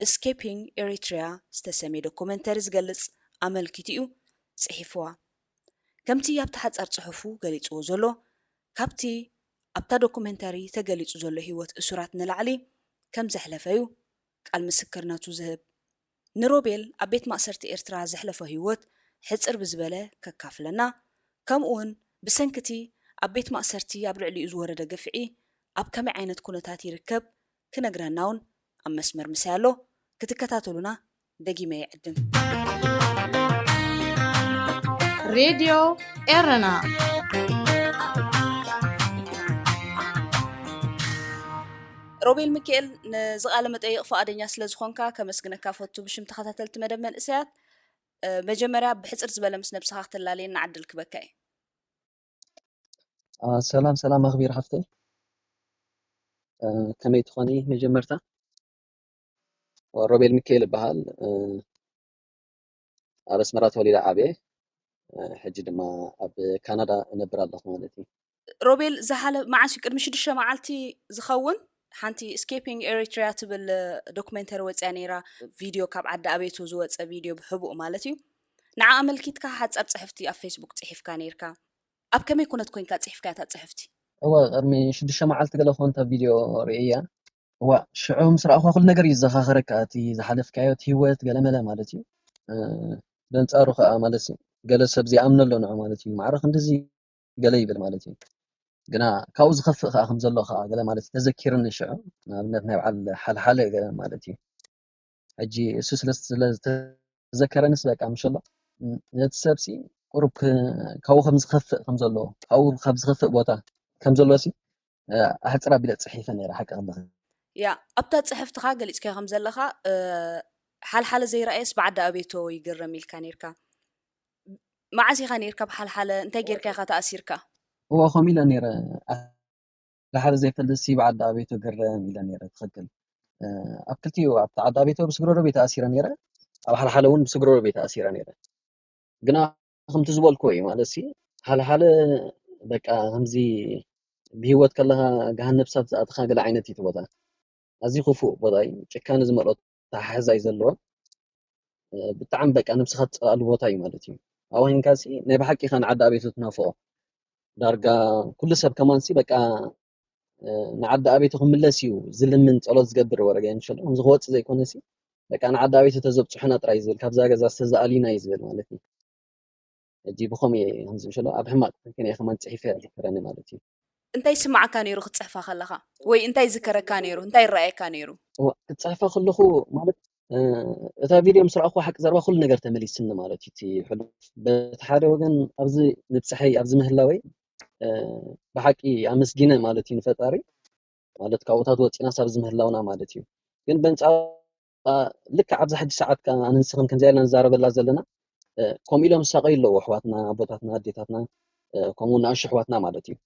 Escaping Eritrea ዝተሰምየ ዶኩመንተሪ ዝገልጽ ኣመልኪቱ እዩ ጽሒፍዋ። ከምቲ ኣብቲ ሓጻር ጽሑፉ ገሊጽዎ ዘሎ፣ ካብቲ ኣብታ ዶኩመንተሪ ተገሊጹ ዘሎ ህይወት እሱራት ንላዕሊ ከም ዘሕለፈ እዩ ቃል ምስክርነቱ ዝህብ። ንሮቤል ኣብ ቤት ማእሰርቲ ኤርትራ ዘሕለፎ ህይወት ሕጽር ብዝበለ ከካፍለና፣ ከምኡውን ብሰንኪ እቲ ኣብ ቤት ማእሰርቲ ኣብ ልዕሊኡ ዝወረደ ግፍዒ ኣብ ከመይ ዓይነት ኩነታት ይርከብ ክነግረና እውን ኣብ መስመር ምሳይ ኣሎ። ክትከታተሉና ደጊመ ይዕድም። ሬድዮ ኤረና። ሮቤል ሚካኤል፣ ነዚ ቃለ መጠይቕ ፍቓደኛ ስለ ዝኾንካ ከመስግነካ ፈቱ። ብሽም ተኸታተልቲ መደብ መንእሰያት፣ እ፣ መጀመርያ ብሕጽር ዝበለ ምስ ነብስኻ ክትላለየና ዕድል ክበካ እየ። አ፣ ሰላም ሰላም ኣኽቢር ሓፍተይ። እ፣ ከመይ ትኾኒ? መጀመርታ ሮቤል ሚካኤል እበሃል። እ፣ ኣብ ኣስመራ ተወሊደ ዓብየ። እ፣ ሕጂ ድማ ኣብ ካናዳ እነብር ኣለኹ ማለት እዩ። ሮቤል፣ ዝሓለ መዓስ እዩ? ቅድሚ ሽዱሽተ መዓልቲ ዝኸውን ሓንቲ Escaping Eritrea ትብል ዶኩሜንተሪ ወፅያ ነይራ። ቪድዮ ካብ ዓዲ ኣቤቱ ዝወፀ ቪድዮ ብሕቡእ ማለት እዩ። ንዓ ኣመልኪትካ ሓፃር ፅሕፍቲ ኣብ ፌስቡክ ፅሒፍካ ነይርካ። ኣብ ከመይ ኩነት ኮንካ ፅሒፍካ እታ ፅሕፍቲ? እወ፣ ቅድሚ ሽዱሽተ መዓልቲ ገለ ክኾን እታ ቪድዮ ርእየያ። እዋ፣ ሽዑ ምስ ረኣኹዋ ኩሉ ነገር እዩ ዝዘኻኸረካ፣ እቲ ዝሓለፍካዮ፣ እቲ ህይወት ገለመለ ማለት እዩ። እ፣ በንጻሩ ከኣ ማለት እዩ፣ ገለ ሰብ ዘይኣምነሉ ንዑ ማለት እዩ፣ ማዕረ ክንድዚ ገለ ይብል ማለት እዩ። ግና ካብኡ ዝኸፍእ ከኣ ከም ዘሎ ከኣ ገለ ማለት እዩ ተዘኪርኒ ሽዑ፣ ንኣብነት ናይ በዓል ሓልሓለ ገለ ማለት እዩ። ሕጂ እሱ ስለ፣ ስለ ዝተዘከረንስ በቃ ምሸሎ፣ ም፣ ነቲ ሰብሲ ቁሩብ ክ-፣ ካብኡ ከም ዝኸፍእ ከም ዘሎ፣ ካብኡ ካብ ዝኸፍእ ቦታ ከም ዘሎ ሲ፣ እ፣ ኣሕጽር ኣቢለ ጽሒፈ ነይረ ሓቂ ክልኽል። ያ፣ ኣብታ ጽሕፍትኻ ገሊጽካዮ ከም ዘለኻ፣ እ፣ ሓልሓለ ዘይረኣየስ ብዓዲ ኣቤቶ ይግረም ኢልካ ነይርካ። መዓስ ኢኻ ነይርካ ብሓልሓለ? እንታይ ጌርካ ኢኻ ተኣሲርካ? እወ፣ ከምኡ ኢለ ነይረ። ሓልሓለ ዘይፈልጥሲ ብዓዲ ኣቤቶ ግረም ኢለ ነይረ። ትኽክል። እ፣ ኣብ ክልቲኡ፣ ኣብቲ ዓዲ ኣቤቶ ብስግረዶብ እየ ተኣሲረ ነይረ፣ ኣብ ሓልሓለ እውን ብስግረዶብ እየ ተኣሲረ ነይረ። ግና ከምቲ ዝበልክዎ እዩ ማለት ሲ፣ ሓልሓለ በቃ ከምዚ ብህይወት ከለኻ ገሃነብ እሳት ዝኣተኻ ገለ ዓይነት እዩ እቲ ቦታ። ኣዝዩ ክፉእ ቦታ እዩ። ጭካነ ዝመልኦ ኣተሓሕዛ እዩ ዘለዎ። እ፣ ብጣዕሚ በቃ ነብስኻ ትጸልኣሉ ቦታ እዩ ማለት እዩ። ኣብኡ ሂንካ ሲ ናይ ብሓቂ ኢኻ ንዓዲ ኣቤቱ ትናፍቖ። ዳርጋ ኩሉ ሰብ ከማን ሲ በቃ፣ እ፣ ንዓዲ ኣቤቱ ክምለስ እዩ ዝልምን ጸሎት ዝገብር ወረገ ምሸሎ። ከምዚ ክወጽእ ዘይኮነ ሲ በቃ ንዓዲ ኣቤቱ ተዘብጽሑና ጥራይ እዩ ዝብል። ካብዛ ገዛ ዝተዘኣልዩና እዩ ዝብል ማለት እዩ። ሕጂ ብኸምኡ እየ ከምዚ ምሸሎ ኣብ ሕማቕ ክንክን እየ ከማን ጽሒፈ እየ ዝዝክረኒ ማለት እዩ። እንታይ ይስምዓካ ነይሩ ክትጽሕፋ ከለኻ? ወይ እንታይ ይዝከረካ ነይሩ? እንታይ ይረኣየካ ነይሩ? እዋ፣ ክጽሕፋ ከለኹ ማለት፣ እ፣ እታ ቪድዮ ምስ ረኣኹዋ ሓቂ ዘረባ ኩሉ ነገር ተመሊስኒ ማለት እዩ። እቲ ሕሉፍ በቲ ሓደ ወገን ኣብዚ ምብጻሐይ፣ ኣብዚ ምህላወይ፣ እ፣ ብሓቂ ኣመስጊነ ማለት እዩ ንፈጣሪ። ማለት ካብኡታት ወጺናስ ኣብዚ ምህላውና ማለት እዩ። ግን በንጻ ልክዕ ኣብዛ ሕጂ ሰዓት ከኣ ኣነ ንስኽን ከምዚኣ ኢልና ንዛረበላ ዘለና፣ እ፣ ከምኡ ኢሎም ዝሳቐዩ ኣለዉ ኣሕዋትና፣ ኣቦታትና፣ ኣዴታትና፣ እ፣ ከምኡ ንኣሽቱ ኣሕዋትና ማለት እዩ።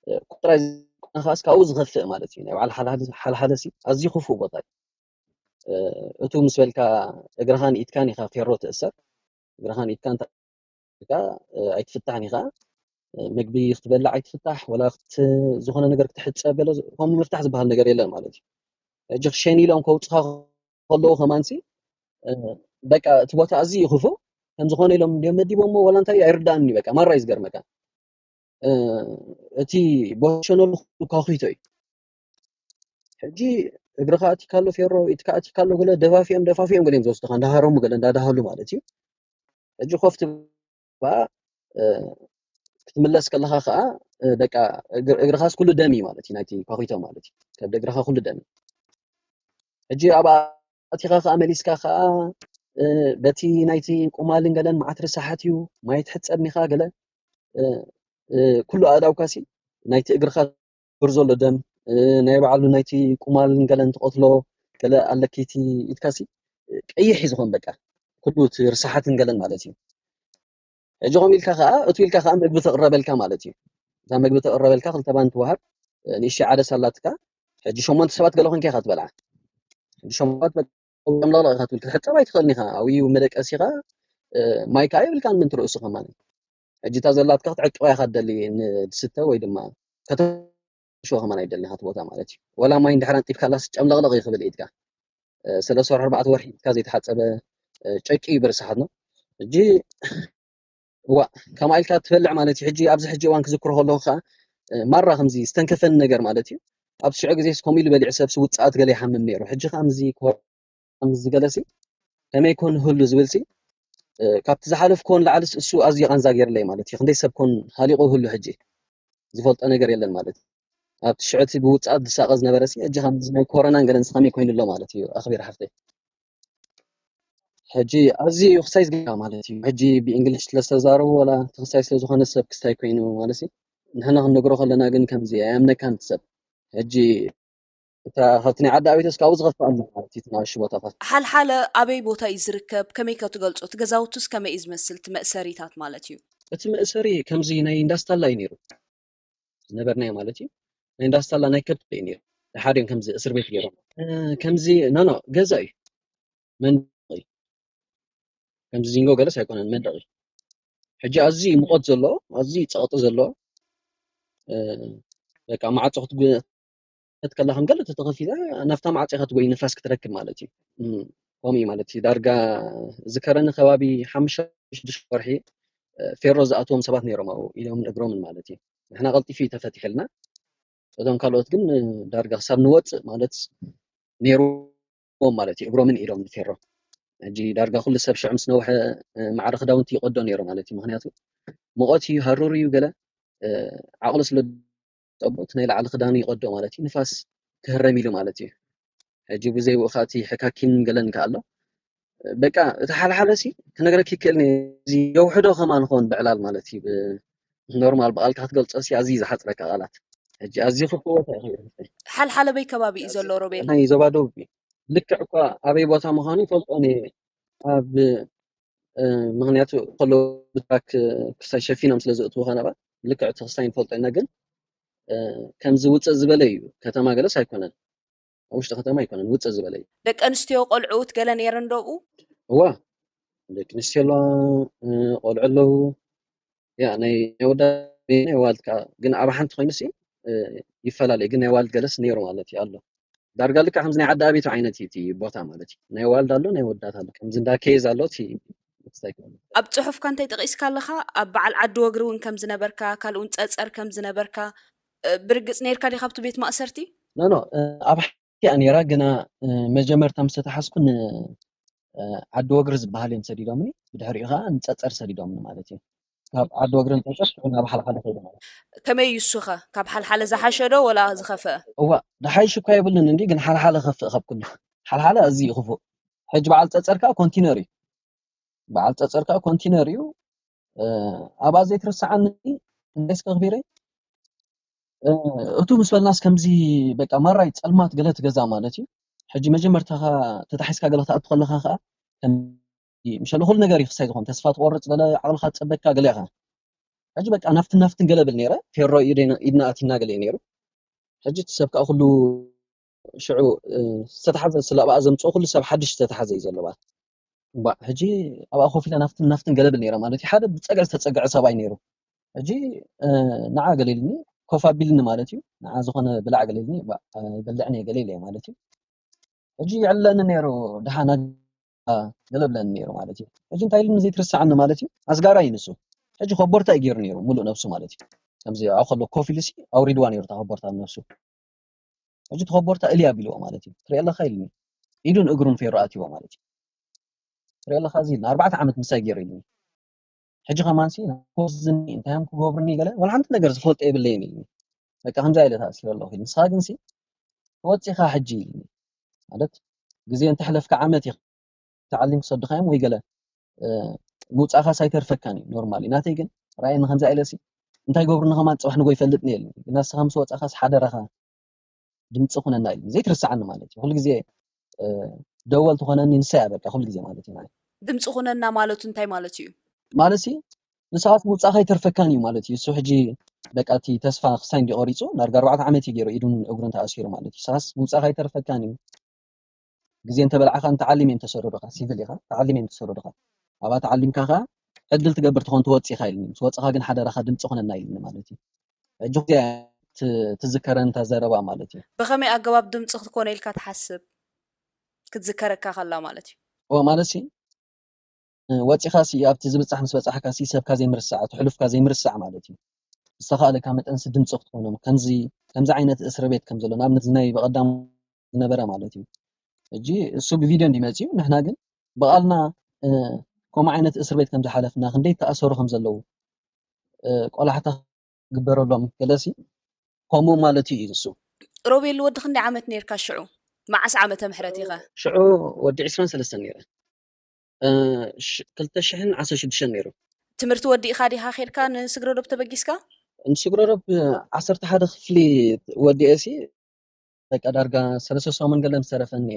እ፣ ጥራይ ዘይኮነ ከኣስ ካብኡ ዝኸፍእ ማለት እዩ። ናይ በዓል ሓልሓለ፣ ሓልሓለሲ ኣዝዩ ክፉእ ቦታ እዩ። እ፣ እቱ ምስ በልካ እግርኻን ኢድካን ኢኻ ፌሮ ትእሰር። እግርኻን ኢድካን ኢኻ፣ እ፣ ኣይትፍታሕን ኢኻ። እ፣ ምግቢ ክትበልዕ ኣይትፍታሕ፣ ወላ ክት-፣ ዝኾነ ነገር ክትሕጸብ ገለ ዝ-፣ ከምኡ ምፍታሕ ዝበሃል ነገር የለን ማለት እዩ። ሕጂ ክሸኒ ኢሎም ከውጽኻ ከለዉ ከማንሲ፣ እ፣ በቃ እቲ ቦታ ኣዝዩ እዩ ክፉእ። ከም ዝኾነ ኢሎም እንድዮም መዲቦሞ ወላ እንታይ ኣይርዳእን እዩ በቃ ማራ እዩ ዝገርመካ። እ፣ እቲ ቦሸኖ ኳኺቶ እዩ። ሕጂ እግርኻ ኣቲካ ኣሎ ፌሮ፣ ኢድካ ኣቲካ ኣሎ ገለ ደፋፊኦም፣ ደፋፊኦም ገለ እዮም ዝወስዱኻ፣ እንዳሃረሙ ገለ እንዳዳሃሉ ማለት እዩ። ሕጂ ኮፍ ትብል፣ እ፣ ክትምለስ ከለኻ ከኣ፣ እ፣ በቃ እግር-፣ እግርኻስ ኩሉ ደም እዩ ማለት እዩ፣ ናይቲ ኳኺቶ ማለት እዩ። ከብዲ እግርኻ ኩሉ ደም እዩ። ሕጂ ኣብኣ ኣቲኻ ከኣ መሊስካ ከኣ፣ እ፣ በቲ ናይቲ ቁማልን ገለን መዓት ርሳሓት እዩ፣ ማይ ትሕጸብ ኒኻ ገለ፣ እ፣ እ፣ ኩሉ ኣእዳውካሲ ናይቲ እግርኻ በር ዘሎ ደም፣ እ፣ ናይ ባዕሉ ናይቲ ቁማልን ገለን ትቐትሎ ገለ ኣለኪቲ ኢድካሲ፣ እ፣ ቀይሕ እዩ ዝኾን በቃ። ኩሉ እቲ ርሳሓትን ገለን ማለት እዩ። ሕጂ ከምኡ ኢልካ ከኣ፣ እቱ ኢልካ ከኣ መግቢ ተቕረበልካ ማለት እዩ። እታ መግቢ ተቕረበልካ፣ ክልተ ባን ትወሃብ፣ እ፣ ንእሽተይ ዓደስ ኣላትካ። ሕጂ ሸሞንተ ሰባት ገለ ኮንካ ኢኻ ትበልዓ። ሕጂ ሸሞንተ ሰባት በቃ ለቕለቕ ኢኻ ትብል፣ ክትሕጸብ ኣይትኽእልን ኢኻ። ኣብኡ መደቀሲ ኢኻ፣ እ፣ ማይ ከኣ የብልካን ምእንቲ ርእሱ ከማን። ሕጂ እታ ዘላትካ ክትዕቅባ ኢኻ ትደሊ፣ ንዝስተ ወይ ድማ ከተሽዎ ከማን ኣይደልን ኢኻ እቲ ቦታ ማለት እዩ። ወላ ማይ እንድሕር ኣንጢፍካላስ ጨምለቕለቕ እዩ ክብል ኢድካ። እ፣ ሰለስተ ወርሒ ኣርባዕተ ወርሒ ኢድካ ዘይተሓጸበ፣ እ፣ ጨቂ እዩ ብርስሓት ነው። ሕጂ እዋ፣ ከምኣ ኢልካ ትበልዕ ማለት እዩ። ሕጂ ኣብዚ ሕጂ እዋን ክዝክሮ ከለኹ ከኣ፣ እ፣ ማራ ከምዚ ዝተንከፈኒ ነገር ማለት እዩ። ኣብ ሽዑ ግዜስ ከምኡ ኢሉ በሊዑ ሰብሲ ውጽኣት ገለ ይሓምም ነይሩ። ሕጂ ከኣ ከምዚ ኮ-፣ ከምዚ ገለሲ ከመይ ኮን ህሉ ዝብልሲ፣ እ፣ ካብቲ ዝሓለፍክዎ ንላዕልስ እሱ ኣዝዩ ቃንዛ ገይርለይ ማለት እዩ። ክንደይ ሰብ ኮን ሃሊቑ ህሉ ሕጂ ዝፈልጦ ነገር የለን ማለት እዩ። ኣብቲ ሽዑ እቲ ብውጽኣት ዝሳቐ ዝነበረሲ፣ ሕጂ ከምዚ ናይ ኮሮናን ገለን ከመይ ኮይኑ ኣሎ ማለት እዩ፣ ኣኽቢር ሓፍተይ። ሕጂ ኣዝዩ እዩ ክሳይ ዝግባ ማለት እዩ። ሕጂ ብእንግሊሽ ስለ ዝተዛረቡ፣ ዋላ እቲ ክሳይ ስለ ዝኾነ ሰብ ክስታይ ኮይኑ ማለት እዩ። ንሕና ክንነግሮ ከለና ግን ከምዚ ኣየኣምነካን እቲ ሰብ። ሕጂ እታ ካብቲ ናይ ዓዲ ኣቤተስ ካብኡ ዝኸፍእ ኣሎ ማለት እዩ፣ እቲ ንኣሽቱ ቦታታት። ሓልሓለ ኣበይ ቦታ እዩ ዝርከብ? ከመይ ከ ትገልጾ? እቲ ገዛውቱስ ከመይ እዩ ዝመስል? እቲ መእሰሪታት ማለት እዩ። እቲ መእሰሪ ከምዚ ናይ እንዳስታላ እዩ ነይሩ። ዝነበርናዮ ማለት እዩ። ናይ እንዳስታላ ናይ ከብቲ እዩ ነይሩ። ንሓደ ከምዚ እስር ቤት ገይሮም። እ፣ ከምዚ፣ ኖ፣ ኖ፣ ገዛ እዩ። መንደቕ እዩ። ከምዚ ዚንጎ ገለስ ኣይኮነን፣ መንደቕ እዩ። ሕጂ ኣዝዩ ሙቐት ዘለዎ፣ ኣዝዩ ጸቕጢ ዘለዎ፣ እ፣ በቃ ማዕጾ ክትጉ-፣ ክትከላ ከም ገለ ተተኸፊታ፣ ናብታ ማዕጾ ኢኻ ትጎይ ንፋስ ክትረክብ ማለት እዩ። እም፣ ከምኡ እዩ ማለት እዩ። ዳርጋ ዝከረኒ ከባቢ ሓሙሽተ ሽዱሽተ ወርሒ፣ እ፣ ፌሮ ዝኣትዎም ሰባት ነይሮም ኣብኡ፣ ኢዶምን እግሮምን ማለት እዩ። ንሕና ቀልጢፉ እዩ ተፈቲሕልና። እቶም ካልኦት ግን፣ እ፣ ዳርጋ ክሳብ ንወጽእ ማለት ነይርዎም ማለት እዩ። እግሮምን ኢዶምን ፌሮ። ሕጂ ዳርጋ ኩሉ ሰብ ሽዑ ምስ ነውሐ፣ እ፣ ማዕረ ክዳውንቲ ይቐዶ ነይሩ ማለት እዩ። ምኽንያቱ ሙቐት እዩ፣ ሃሩር እዩ፣ ገለ፣ እ፣ ዓቕሉ ስለ ጠቦ፣ እቲ ናይ ላዕሊ ክዳኑ ይቐዶ ማለት እዩ። ንፋስ ክህረም ኢሉ ማለት እዩ። ሕጂ ብዘይ ብኡ ከኣ እቲ ሕካኪን ገለን ከኣ ኣሎ። በቃ እቲ ሓልሓለ ሲ ክነግረኪ ይክእል እየ። እዚ የውሕዶ ከማን ኾን ብዕላል ማለት እዩ። ብ-፣ ኖርማል ብቓልካ ክትገልጾ ሲ ኣዝዩ ዝሓጽረካ ቃላት። ሕጂ ኣዝዩ ክፍወት ኣይኽእልን። ሓልሓለ በይ ከባቢ እዩ ዘሎ ሮቤል? ናይ ዞባ ደቡብ እዩ። ልክዕ እኳ ኣበይ ቦታ ምዃኑ ይፈልጦ እየ። ኣብ፣ እ፣ ምኽንያቱ ከሎ ብትራክ ክሳይ ሸፊኖም ስለ ዘእትዉ ከነባ ልክዕ እቲ ክሳይ ንፈልጦ ኢና፣ ግን፣ እ፣ ከምዚ ውፅእ ዝበለ እዩ። ከተማ ገለስ ኣይኮነን። ኣብ ውሽጢ ከተማ ኣይኮነን፣ ውፅእ ዝበለ እዩ። ደቂ ኣንስትዮ ቆልዑት ገለ ነይረን ዶ ኣብኡ? እዋ፣ ደቂ ኣንስትዮ ኣለዋ፣ እ፣ ቆልዑ ኣለዉ። ያ፣ ናይ፣ ናይ ወዳ-፣ ናይ ዋልድ ከኣ፣ ግን ኣብ ሓንቲ ኮይኑሲ፣ እ፣ ይፈላለ፣ ግን ናይ ዋልድ ገለስ ነይሩ ማለት እዩ ኣሎ። ዳርጋ ልክዕ ከምዚ ናይ ዓዲ ኣቤቱ ዓይነት እዩ እቲ ቦታ ማለት እዩ። ናይ ዋልድ ኣሎ፣ ናይ ወዳት ኣሎ። ከምዚ እንዳ ኬዝ ኣሎ፣ እቲ፣ እቲ እንታይ ይኮን? ኣብ ጽሑፍካ እንታይ ጠቒስካ ኣለኻ? ኣብ በዓል ዓዲ ወግሪ እውን ከም ዝነበርካ፣ ካልእ እውን ጸጸር ከም ዝነበርካ፣ እ፣ ብርግጽ ነይርካ ዲኻ ኣብቲ ቤት ማእሰርቲ? ኖ፣ ኖ፣ እ፣ ኣብ ሓንቲ እያ ነይራ፣ ግና፣ እ፣ መጀመርታ ምስ ተታሓዝኩ ን-፣ እ፣ ዓዲ ወግሪ ዝበሃል እዮም ሰዲዶምኒ፣ ብድሕሪኡ ኸዓ ንጸጸር ሰዲዶምኒ ማለት እዩ። ካብ ዓዲ ወግሪ ንጸጸር ሽዑ ናብ ሓልሓለ ከይደ ማለት እዩ። ከመይ እዩ እሱ ኸ? ካብ ሓልሓለ ዝሓሸ ዶ ወላ ዝኸፍአ? እዋ፣ ዝሓይሽ እኳ የብሉን እንዲ፣ ግን ሓልሓለ ከፍእ ካብ ኩሉ። ሓልሓለ ኣዝዩ እዩ ክፉእ። ሕጂ በዓል ጸጸር ከኣ ኮንቲነር እዩ። በዓል ጸጸር ከኣ ኮንቲነር እዩ። እ፣ ኣብኣ ዘይትርስዓኒ እንታይ እስከ ኣኽቢረይ? እ፣ እቱ ምስ በልናስ ከምዚ በቃ ማራይ ጸልማት ገለ ትገዛ ማለት እዩ። ሕጂ መጀመርታ ኸኣ ተታሒዝካ ገለ ክትኣቱ ከለኻ ኸኣ ከም ምሸሎ ኩሉ ነገር እዩ ክሳይ ዝኾን ተስፋ ትቆርጽ ገለ ዓቕልኻ ትጸበካ ገለ ኢኻ። ሕጂ በቃ ናፍትን ናፍትን ገለ ብል ነይረ። ፌሮ ኢደና-፣ ኢድና ኣቲና ገለ እዩ ነይሩ። ሕጂ እቲ ሰብ ከኣ ኩሉ ሽዑ፣ እ፣ ዝተታሓዘ ስለ ኣብኣ ዘምጽኦ ኩሉ ሰብ ሓድሽ ዝተታሓዘ እዩ ዘሎ በቃ። እምባእ፣ ሕጂ ኣብኣ ኮፍ ኢለ ናፍትን ናፍትን ገለ ብል ነይረ ማለት እዩ። ሓደ ብጸግዒ ዝተጸግዐ ሰብኣይ ነይሩ። ሕጂ፣ እ፣ ንዓ ገለ ኢልኒ፣ ኮፍ ኣቢልኒ ማለት እዩ። ንዓ ዝኾነ ብላዕ ገለ ኢልኒ፣ እምባእ፣ ኣይበልዕን እየ ገለ ኢለ ማለት እዩ። ሕጂ ይዕለኒ ነይሩ፣ ደሓን ኣጋ-፣ ገለ ብለኒ ነይሩ ማለት እዩ። ሕጂ እንታይ ኢልኒ ዘይትርስዓኒ ማለት እዩ። ኣስጋራ እዩ ንሱ። ሕጂ ኮቦርታ እዩ ገይሩ ነይሩ፣ ሙሉእ ነብሱ ማለት እዩ። ከምዚ ኣብኣ ከሎ ኮፍ ኢሉሲ ኣውሪድዋ ነይሩ እታ ኮቦርታ ንነብሱ። ሕጂ እቲ ኮቦርታ እልይ ኣቢልዎ ማለት እዩ። ትሪኦ ኣለኻ ኢልኒ። ኢዱን እግሩን ፌሮ ኣትይዎ ማለት እዩ። ትሪኦ ኣለኻ እዚ ኢልና፣ ኣርባዕተ ዓመት ምሳይ ገይሩ ኢልኒ። ሕጂ ከማንሲ፣ ኮዝኒ፣ እንታይ እዮም ክገብሩኒ ገለ፣ ዋላ ሓንቲ ነገር ዝፈልጦ የብለይን ኢልኒ። በቃ ከምዛ ኢለ ተኣሲረ ኣለኹ ኢልኒ። ንስኻ ግንሲ፣ ወጺኻ ሕጂ ኢልኒ። ማለት፣ ግዜ እንተሕለፍካ ዓመት ኢኻ ተዓሊም ክሰድኻዮም ወይ ገለ፣ እ፣ ምውጻእኻስ ኣይተርፈካን እዩ፣ ኖርማል እዩ። ናተይ ግን፣ ራእየኒ ከምዛ ኢለሲ፣ እንታይ ገብሩኒ ከማን ጽባሕ ንጎ ይፈልጥኒ ኢልኒ። ግና ንስኻ ምስ ወጻእኻስ ሓደራኻ፣ ድምፂ ኩነና ኢሉ ዘይትርስዓኒ ማለት እዩ። ኩሉ ግዜ፣ እ፣ ደወል ትኾነኒ ንሳ እያ በቃ ኩሉ ግዜ ማለት እዩ ማለት። ድምፂ ኩነና ማለቱ እንታይ ማለት እዩ? ማለትሲ ንስኻስ ምውፃእኻ ኣይተርፈካን እዩ ማለት እዩ። እሱ ሕጂ በቃ እቲ ተስፋ ክሳይ እንዲ ቆሪፁ ዳርጋ ኣርባዕተ ዓመት እዩ ገይሩ ኢዱን እግሩን ተኣሲሩ ማለት እዩ። ንስኻስ ምውፃእኻ ኣይተርፈካን እዩ። ግዜ እንተበላዕኻ ተዓሊም እዮም ተሰሩርኻ፣ ሲቪል ኢኻ፣ ተዓሊም እዮም ተሰሩርኻ። ኣብኣ ተዓሊምካ ኸዓ ዕድል ትገብር ትኾን ትወፅእ ኢኻ ኢልኒ። ምስ ወፅኻ ግን ሓደራኻ ድምፂ ኾነና ኢልኒ ማለት እዩ። ሕጂ እዚኣ ት- ትዝከረን እታ ዘረባ ማለት እዩ። ብኸመይ ኣገባብ ድምፂ ክትኮነ ኢልካ ትሓስብ? ክትዝከረካ ከላ ማለት እዩ። እዎ ማለት ሲ እ፣ ወፂኻ ሲ ኣብቲ ዝብፃሕ ምስ በፃሕካ ሲ ሰብካ ዘይምርሳዕ፣ እቲ ሕሉፍካ ዘይምርሳዕ ማለት እዩ። ዝተኻእለካ መጠን ሲ ድምፂ ክትኮኖም ከምዚ ከምዚ ዓይነት እስር ቤት ከም ዘሎ ንኣብነት እዚ ናይ ብቐዳም ዝነበረ ማለት እዩ። ሕጂ እሱ ብቪድዮ እንዲ መፅዩ ንሕና ግን ብቓልና እ፣ ከምኡ ዓይነት እስር ቤት ከም ዝሓለፍና ክንደይ ተኣሰሩ ከም ዘለዉ እ፣ ቆላሕታ ግበረሎም ገለሲ ከምኡ ማለት እዩ ንሱ። ሮቤል ወዲ ክንደይ ዓመት ነርካ ሽዑ? መዓስ ዓመተ ምሕረት ኢኻ? ሽዑ ወዲ ዕስራን ሰለስተን ነይረ። እ፣ ሽ- ክልተ ሽሕን ዓሰርተ ሽዱሽተን ነይሩ። ትምህርቲ ወዲእኻ ዲኻ ኬድካ ንስግረዶብ ተበጊስካ? ንስግረዶብ ዓሰርተ ሓደ ክፍሊ ወዲኤ ሲ በቃ ዳርጋ ሰለስተ ሰሙን ገለ ምስ ተረፈኒ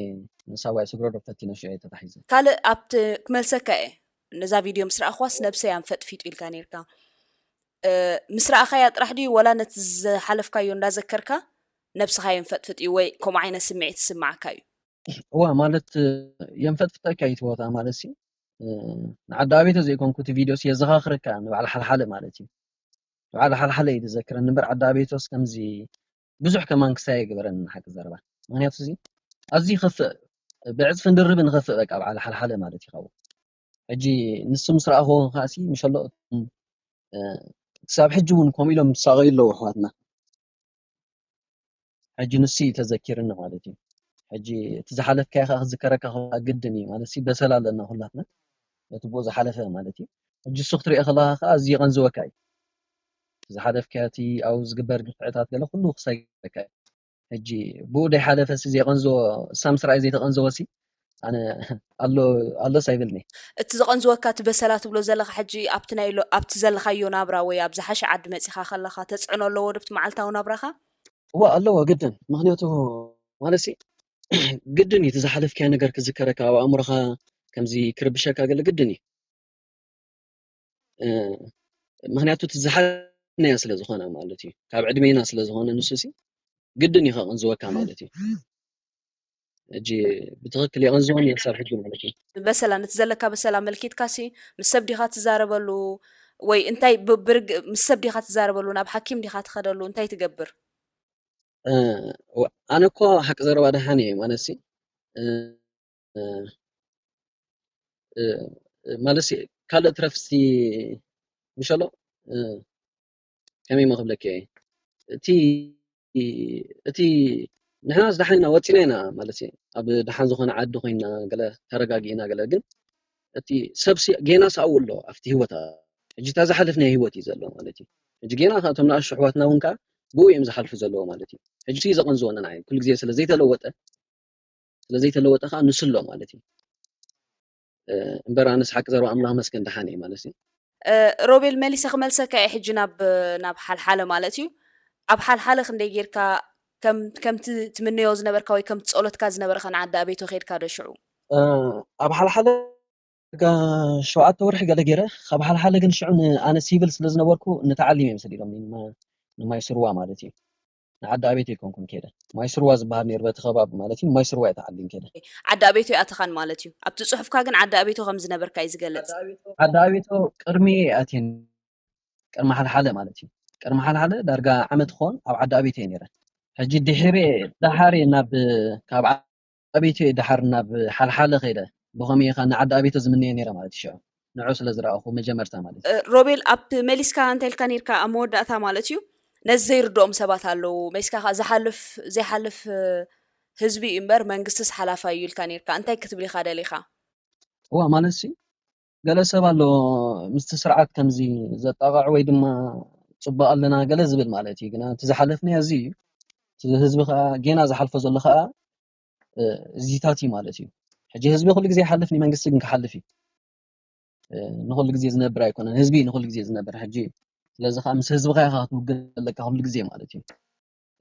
ንሳዋይ ስግረዶብ ፈቲነ ሽዑ ተታሒዘ። ካልእ ኣብቲ ክመልሰካ እየ። ነዛ ቪድዮ ምስ ረኣኽዋስ ነብሰይ ኣንፈጥፊጡ ኢልካ ነርካ። እ፣ ምስ ረኣኻያ ጥራሕ ድዩ ወላ ነቲ ዝሓለፍካዮ እንዳዘከርካ ነብስኻ የንፈጥፍጥ እዩ ወይ ከምኡ ዓይነት ስምዒት ዝስምዓካ እዩ? እዋ ማለት የንፈጥፍጠካ እዩ እቲ ቦታ ማለት ሲ እ፣ ንዓዲ ኣቤቶ ዘይኮንኩ እቲ ቪድዮ ሲ የዘኻኽረካ ንባዕል ሓልሓለ ማለት እዩ። ንባዕል ሓልሓለ እዩ ዝዘክረኒ እምበር ዓዲ ኣቤቶስ ከምዚ ብዙሕ ከማን ክሳይ ኣይገበረኒ ሓቂ ዘረባ። ምክንያቱ እዚ ኣዝዩ ይኸፍእ ብዕፅፍን ድርብን ይኸፍእ በቃ በዓል ሓልሓለ ማለት ይኸውን። ሕጂ ንሱ ምስ ረኣኽዎ ከዓ ሲ ምሸሎ እቶም እ፣ ክሳብ ሕጂ እውን ከምኡ ኢሎም ዝሳቐዩ ኣለዉ ኣሕዋትና። ሕጂ ንሱ እዩ ተዘኪርኒ ማለት እዩ። ሕጂ እቲ ዝሓለፍካዮ ከዓ ክዝከረካ ከሎ ግድን እዩ ማለት እዩ። በሰል ኣለና ኩላትና በቲ ብኡ ዝሓለፈ ማለት እዩ። ሕጂ እሱ ክትሪኦ ከለካ ከዓ ኣዝዩ የቐንዝወካ እዩ። እቲ ዝሓለፍካዮ እቲ ኣብኡ ዝግበር ግፍዕታት ገለ ኩሉ ክሳይ ይገበረካ እዩ። ሕጂ ብኡ ደይሓለፈ ሲ ዘይቐንዝዎ እሳ ምስ ረኣየ ዘይተቐንዘወ ሲ ኣነ ኣሎ ኣሎስ ኣይብልኒ። እቲ ዘቐንዝወካ እቲ በሰላ ትብሎ ዘለኻ ሕጂ ኣብቲ ናይ ሎ- ኣብቲ ዘለኻዮ ናብራ ወይ ኣብ ዝሓሸ ዓዲ መፂኻ ከለኻ ተፅዕኖ ኣለዎ ዶ ኣብቲ መዓልታዊ ናብራኻ? እዋ ኣለዎ ግድን። ምክንያቱ ማለት ሲ ግድን እዩ እቲ ዝሓለፍካዮ ነገር ክዝከረካ ኣብ ኣእምሮኻ ከምዚ ክርብሸካ ገለ ግድን እዩ። እ፣ ምክንያቱ እቲ ዝሓለፍናዮ ስለ ዝኾነ ማለት እዩ ካብ ዕድሜና ስለ ዝኾነ ንሱ ሲ ግድን እዩ ከቐንዝወካ ማለት እዩ። ሕጂ ብትኽክል የቐንዝወኒ ክሳብ ሕጂ ማለት እዩ። በሰላ ነቲ ዘለካ በሰላ መልኪትካ ሲ ምስ ሰብ ዲኻ ትዛረበሉ ወይ እንታይ ብ- ብርግ ምስ ሰብ ዲኻ ትዛረበሉ ናብ ሓኪም ዲኻ ትኸደሉ እንታይ ትገብር? እ፣ ወ- ኣነ እኮ ሓቂ ዘረባ ደሓን እየ ማለት ሲ እ፣ እ፣ እ፣ ማለት ሲ ካልእ ትረፍሲ ምሸሎ እ፣ ከመይ ሞ ክብለኪ እየ እቲ እቲ ንሕና ዝደሓን ኢና ወፂና ኢና ማለት እዩ ኣብ ደሓን ዝኾነ ዓዲ ኮይና ገለ ተረጋጊእና ገለ ግን እቲ ሰብ ሲ- ጌና ሰብኣዊ ኣሎ ኣብቲ ህይወት ሕጂ እታ ዝሓለፍናዮ ህይወት እዩ ዘሎ ማለት እዩ ሕጂ ጌና ከ እቶም ንኣሽቱ ኣሕዋትና እውን ከዓ ብኡ እዮም ዝሓልፉ ዘለዎ ማለት እዩ ሕጂ እቲ ዘቐንዝወና ንዓይ ኩሉ ግዜ ስለ ዘይተለወጠ ስለ ዘይተለወጠ ከዓ ንሱ ኣሎ ማለት እዩ እምበር ኣነስ ሓቂ ዘረባ ኣምላኽ መስገን ደሓን እየ ማለት እዩ እ፣ ሮቤል መሊሰ ክመልሰካ እየ ሕጂ ናብ ናብ ሓልሓለ ማለት እዩ። ኣብ ሓልሓለ ክንደይ ጌርካ ከም ከምቲ ትምነዮ ዝነበርካ ወይ ከምቲ ጸሎትካ ዝነበረካ ንዓዲ ኣቤቶ ኬድካ ዶ ሽዑ? እ፣ ኣብ ሓልሓለ ጋ ሸውዓተ ወርሒ ገለ ገይረ ካብ ሓልሓለ ግን ሽዑ ን- ኣነ ሲቪል ስለ ዝነበርኩ ንተዓሊም እዮም ሰዲዶም ንማይ ስርዋ ማለት እዩ ንዓዲ ኣቤት ኣይኮንኩን ከይደ ማይ ስርዋ ዝበሃል ነይሩ በቲ ከባቢ ማለት እዩ ማይ ስርዋ እየ ተዓሊም ከይደ ዓዲ ኣቤቶ ይኣተኻን ማለት እዩ። ኣብቲ ጽሑፍካ ግን ዓዲ ኣቤቶ ከም ዝነበርካ እዩ ዝገልጽ። ዓዲ ኣቤቶ ቅድሚ ኣትን ቅድሚ ሓልሓለ ማለት እዩ ቅድሚ ሓልሓለ ዳርጋ ዓመት ክኾን ኣብ ዓዲ ኣቤት እየ ነይረ ሕጂ ድሕሪ ዳሓር እየ ናብ ካብ ዓዲ ኣቤት እየ ዳሓር ናብ ሓልሓለ ከይደ ብኸመይ ኢኻ ንዓዲ ኣቤቶ ዝምነየ ነይረ ማለት እዩ ሽዑ ንዑ ስለ ዝረኣኹ መጀመርታ ማለት እዩ እ፣ ሮቤል ኣብ መሊስካ እንታይ ኢልካ ነርካ ኣብ መወዳእታ ማለት እዩ ነዚ ዘይርድኦም ሰባት ኣለዉ መሊስካ ከ ዝሓልፍ ዘይሓልፍ እ፣ ህዝቢ እዩ እምበር መንግስትስ ሓላፋይ እዩ ኢልካ ነርካ እንታይ ክትብል ኢኻ ደሊኻ? እዋ ማለት ሲ ገለ ሰብ ኣሎ ምስቲ ስርዓት ከምዚ ዘጣቕዕ ወይ ድማ ፅቡቅ ኣለና ገለ ዝብል ማለት እዩ ግና እቲ ዝሓለፍናዮ እዚ እዩ እቲ ህዝቢ ከዓ ጌና ዝሓልፎ ዘሎ ከዓ እዚታት እዩ ማለት እዩ ሕጂ ህዝቢ ኩሉ ግዜ ይሓልፍ ንመንግስቲ ግን ክሓልፍ እዩ ንኩሉ ግዜ ዝነብር ኣይኮነን ህዝቢ ንኩሉ ግዜ ዝነብር ሕጂ ስለዚ ከዓ ምስ ህዝብካ ኢካ ክትውግን ዘለካ ኩሉ ግዜ ማለት እዩ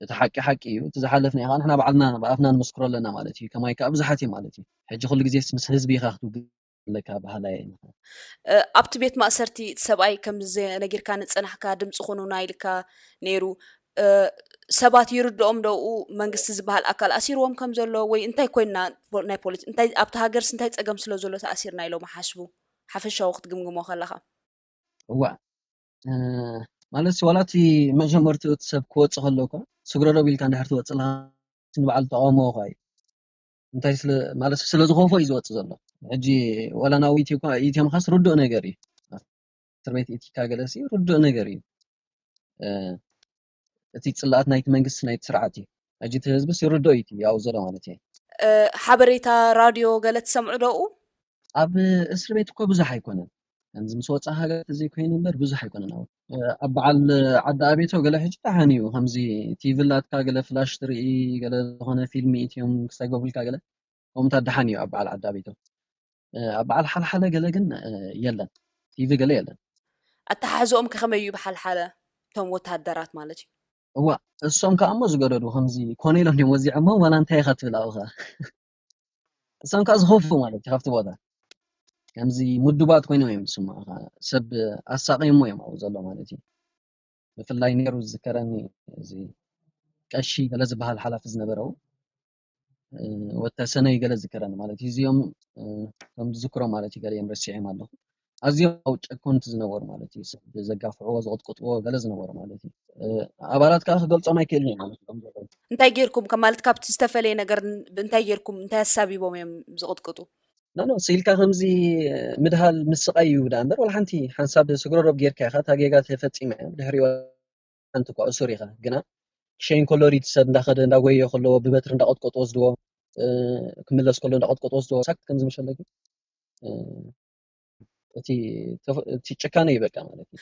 እቲ ሓቂ ሓቂ እዩ እቲ ዝሓለፍና ኢካ ንሕና ባዕልና ብኣፍና ንምስክሮ ኣለና ማለት እዩ ከማይ ከዓ ብዙሓት እዩ ማለት እዩ ሕጂ ኩሉ ግዜ ምስ ህዝቢ ኢካ ክትውግን ኣለካ ባህላይ ኣብቲ ቤት ማእሰርቲ እቲ ሰብኣይ ከም ነጊርካ ንፀናሕካ ድምፂ ኩኑና ኢልካ ነይሩ ሰባት ይርድኦም ደኡ መንግስቲ ዝበሃል ኣካል ኣሲርዎም ከም ዘሎ ወይ እንታይ ኮይና ናይ ፖሊስ እንታይ ኣብቲ ሃገርስ እንታይ ፀገም ስለ ዘሎ ተኣሲርና ኢሎም ሓስቡ ሓፈሻዊ ክትግምግሞ ከለካ እዋ ማለት ዋላ እቲ መጀመርትኡ እቲ ሰብ ክወፅእ ከሎ እኳ ስግረዶብ ኢልካ እንድሕር ትወፅእ ኣለካ ንበዓል ተቃውሞ እኳ እዩ እንታይ ስለ ማለት ስለ ዝኸፎ እዩ ዝወፅእ ዘሎ ሕጂ ዋላ ናብ ኢትዮ ኢትዮ ምኻስ ርዱእ ነገር እዩ እስር ቤት ኢትካ ገለሲ ርዱእ ነገር እዩ እቲ ፅላኣት ናይቲ መንግስቲ ናይቲ ስርዓት እዩ ሕጂ እቲ ህዝቢ ይርድኦ እዩ ያው ዘሎ ማለት እዩ ሓበሬታ ራድዮ ገለ ትሰምዑ ዶኡ ኣብ እስር ቤት እኮ ብዙሕ ኣይኮነን ከምዚ ምስ ወፃእ ሃገር ተዘይኮይኑ እምበር ብዙሕ ኣይኮነን ኣብ ኣብ በዓል ዓዲ ኣቤቶ ገለ ሕጂ ደሓን እዩ ከምዚ ቲቪ ላትካ ገለ ፍላሽ ትርኢ ገለ ዝኾነ ፊልም ኢትዮም ክሳይ ጎብልካ ገለ ከምኡታት ደሓን እዩ ኣብ በዓል ዓዲ ኣቤቶ ኣብ በዓል ሓልሓለ ገለ ግን የለን ቲቪ ገለ የለን ኣተሓሕዝኦም ከኸመይ እዩ ብሓልሓለ እቶም ወታደራት ማለት እዩ እዋ እሶም ከዓ እሞ ዝገደዱ ከምዚ ኮነ ኢሎም እዮም ወዚዖሞ ዋላ እንታይ ኢኻ ትብል ኣብኻ እሶም ከዓ ዝኸፉ ማለት እዩ ካብቲ ቦታ ከምዚ ምዱባት ኮይኖም እዮም ዝስምዑኻ ሰብ ኣሳቂሞ እዮም ኣብኡ ዘሎ ማለት እዩ ብፍላይ ነይሩ ዝዝከረኒ እዚ ቀሺ ገለ ዝበሃል ሓላፊ ዝነበረው ወተሰነይ ገለ ዝከረኒ ማለት እዩ እዚኦም ከም ዝዝክሮ ማለት እዩ ገሊኦም ረሲዖም ኣለኹ ኣዝዮም ኣብ ጨኮንቲ ዝነበሩ ማለት እዩ ሰብ ዘጋፍዕዎ ዝቕጥቅጥዎ ገለ ዝነበሩ ማለት እዩ ኣባላት ከዓ ክገልፆም ኣይክእልን እዮም ማለት እዮም ዘለዉ እንታይ ጌርኩም ከም ማለት ካብቲ ዝተፈለየ ነገር ብ- እንታይ ጌርኩም እንታይ ኣሳቢቦም እዮም ዝቕጥቅጡ ኖ ኖ ስኢልካ ከምዚ ምድሃል ምስቃይ እዩ ዳ እምበር ወላ ሓንቲ ሓንሳብ ስግረዶብ ጌርካ ኢኻ እታ ጌጋ ተፈፂማ እያ ድሕሪኡ ሓንቲ እኳ እሱር ኢኻ ግና ሸይን ኮሎሪት ሰብ እንዳኸደ እንዳጎየ ከለዎ ብበትሪ እንዳቐጥቀጡ ወስድዎ ክምለስ ከሎ እንዳቐጥቀጡ ወስድዎ ሳክ ከም ዝምሸለኪ እቲ ጭካነ ይበቃ ማለት እዩ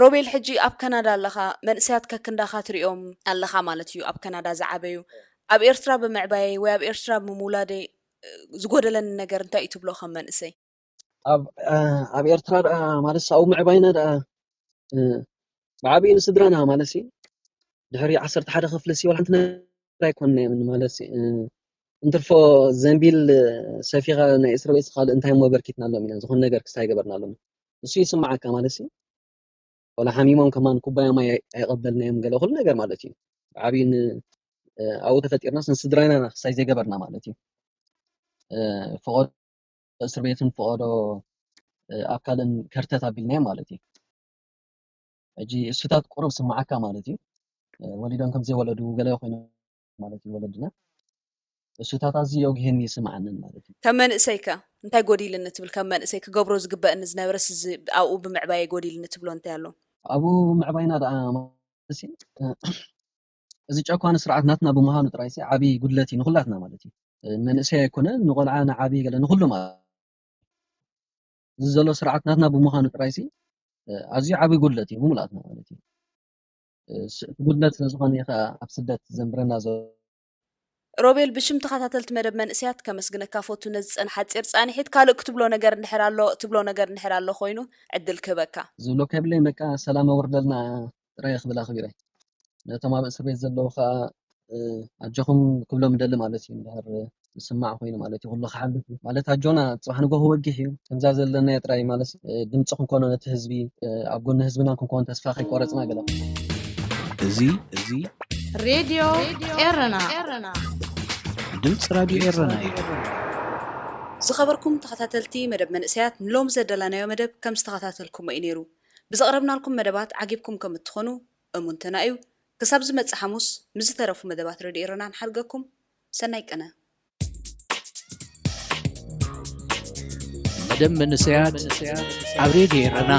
ሮቤል ሕጂ ኣብ ካናዳ ኣለኻ መንእሰያት ከክንዳኻ ትሪኦም ኣለኻ ማለት እዩ ኣብ ካናዳ ዝዓበዩ ኣብ ኤርትራ ብምዕባየይ ወይ ኣብ ኤርትራ ብምውላደይ ዝጎደለኒ ነገር እንታይ እዩ ትብሎ ከም መንእሰይ ኣብ ኤርትራ ደኣ ማለት ኣብኡ ምዕባይና ደኣ ብዓብኡ ንስድራና ማለት ሲ ድሕሪ ዓሰርተ ሓደ ክፍሊ ሲ ወላ ሓንቲ ነገር ኣይኮንና የምን ማለት ሲ እንትርፎ ዘንቢል ሰፊኻ ናይ እስር ቤት ካልእ እንታይ እሞ በርኪትና ኣሎም ኢና ዝኾነ ነገር ክስታይ ገበርና ኣሎም እሱ ይስማዓካ ማለት ሲ ወላ ሓሚሞም ከማን ኩባያ ማይ ኣይቐበልናዮም ገለ ኩሉ ነገር ማለት እዩ ብዓብኡ ኣብኡ ተፈጢርናስ ንስድራና ክስታይ ዘይገበርና ማለት እዩ ፍቐዶ እስር ቤትን ፍቐዶ ኣካልን ከርተት ኣቢልናዮም ማለት እዩ ሕጂ እሱታት ቁሩብ ስምዓካ ማለት እዩ ወሊዶም ከም ዘይወለዱ ገለ ኮይኖም ማለት እዩ ወለድና እሱታት ኣዝዩ የጉህየኒ ይስምዓንን ማለት እዩ ከም መንእሰይ ከ እንታይ ጎዲልኒ ትብል ከም መንእሰይ ክገብሮ ዝግበእኒ ዝነበረ ስዚ ኣብኡ ብምዕባየ ጎዲልኒ ትብሎ እንታይ ኣሎ ኣብኡ ምዕባይና ደኣ ማለት እዩ እዚ ጨኳኒ ስርዓት ናትና ብምዃኑ ጥራይ ሲ ዓብዪ ጉድለት እዩ ንኩላትና ማለት እዩ መንእሰይ ኣይኮነ ንቆልዓ ንዓብዪ ገለ ንኩሉ ማለት እዚ ዘሎ ስርዓት ናትና ብምዃኑ ጥራይ ሲ ኣዝዩ ዓብዪ ጉድለት እዩ ብምሉኣትና ማለት እዩ እቲ ጉድለት ስለዝኾነ እዩ ከዓ ኣብ ስደት ዘንብረና ዘሎ ሮቤል ብሽም ተኸታተልቲ መደብ መንእሰያት ከመስግነካ ፎቱ ነዚ ዝፀንሕ ሓፂር ፃንሒት ካልእ ክትብሎ ነገር እንድሕር ኣሎ ትብሎ ነገር እንድሕር ኣሎ ኮይኑ ዕድል ክህበካ ዝብሎ ከብለይ በቃ ሰላም ኣውርደልና ጥራይ ክብል ኣኽቢረ ነቶም ኣብ እስር ቤት ዘለዉ ከዓ ኣጆኹም ክብሎም ደሊ ማለት እዩ እንድሕር ዝስማዕ ኮይኑ ማለት እዩ ኩሉ ክሓልፍ ማለት ኣጆና ፅባሕ ንጎ ክወግሕ እዩ ከምዛ ዘለና ጥራይ ማለት ድምፂ ክንኮኖ ነቲ ህዝቢ ኣብ ጎኒ ህዝብና ክንኮን ተስፋ ከይቆረፅና ገለ እዚ እዚ ሬድዮ ኤረና ድምፂ ራድዮ ኤረና እዩ ዝኸበርኩም ተኸታተልቲ መደብ መንእሰያት ንሎም ዘደላናዮ መደብ ከም ዝተኸታተልኩሞ እዩ ነይሩ ብዘቕረብናልኩም መደባት ዓጊብኩም ከም እትኾኑ እሙንትና እዩ ክሳብ ዝመፅእ ሓሙስ ምስ ዝተረፉ መደባት ረድዮ ኤረና ንሓድገኩም ሰናይ ቅነ መደብ መንእሰያት ኣብ ሬድዮ ኤረና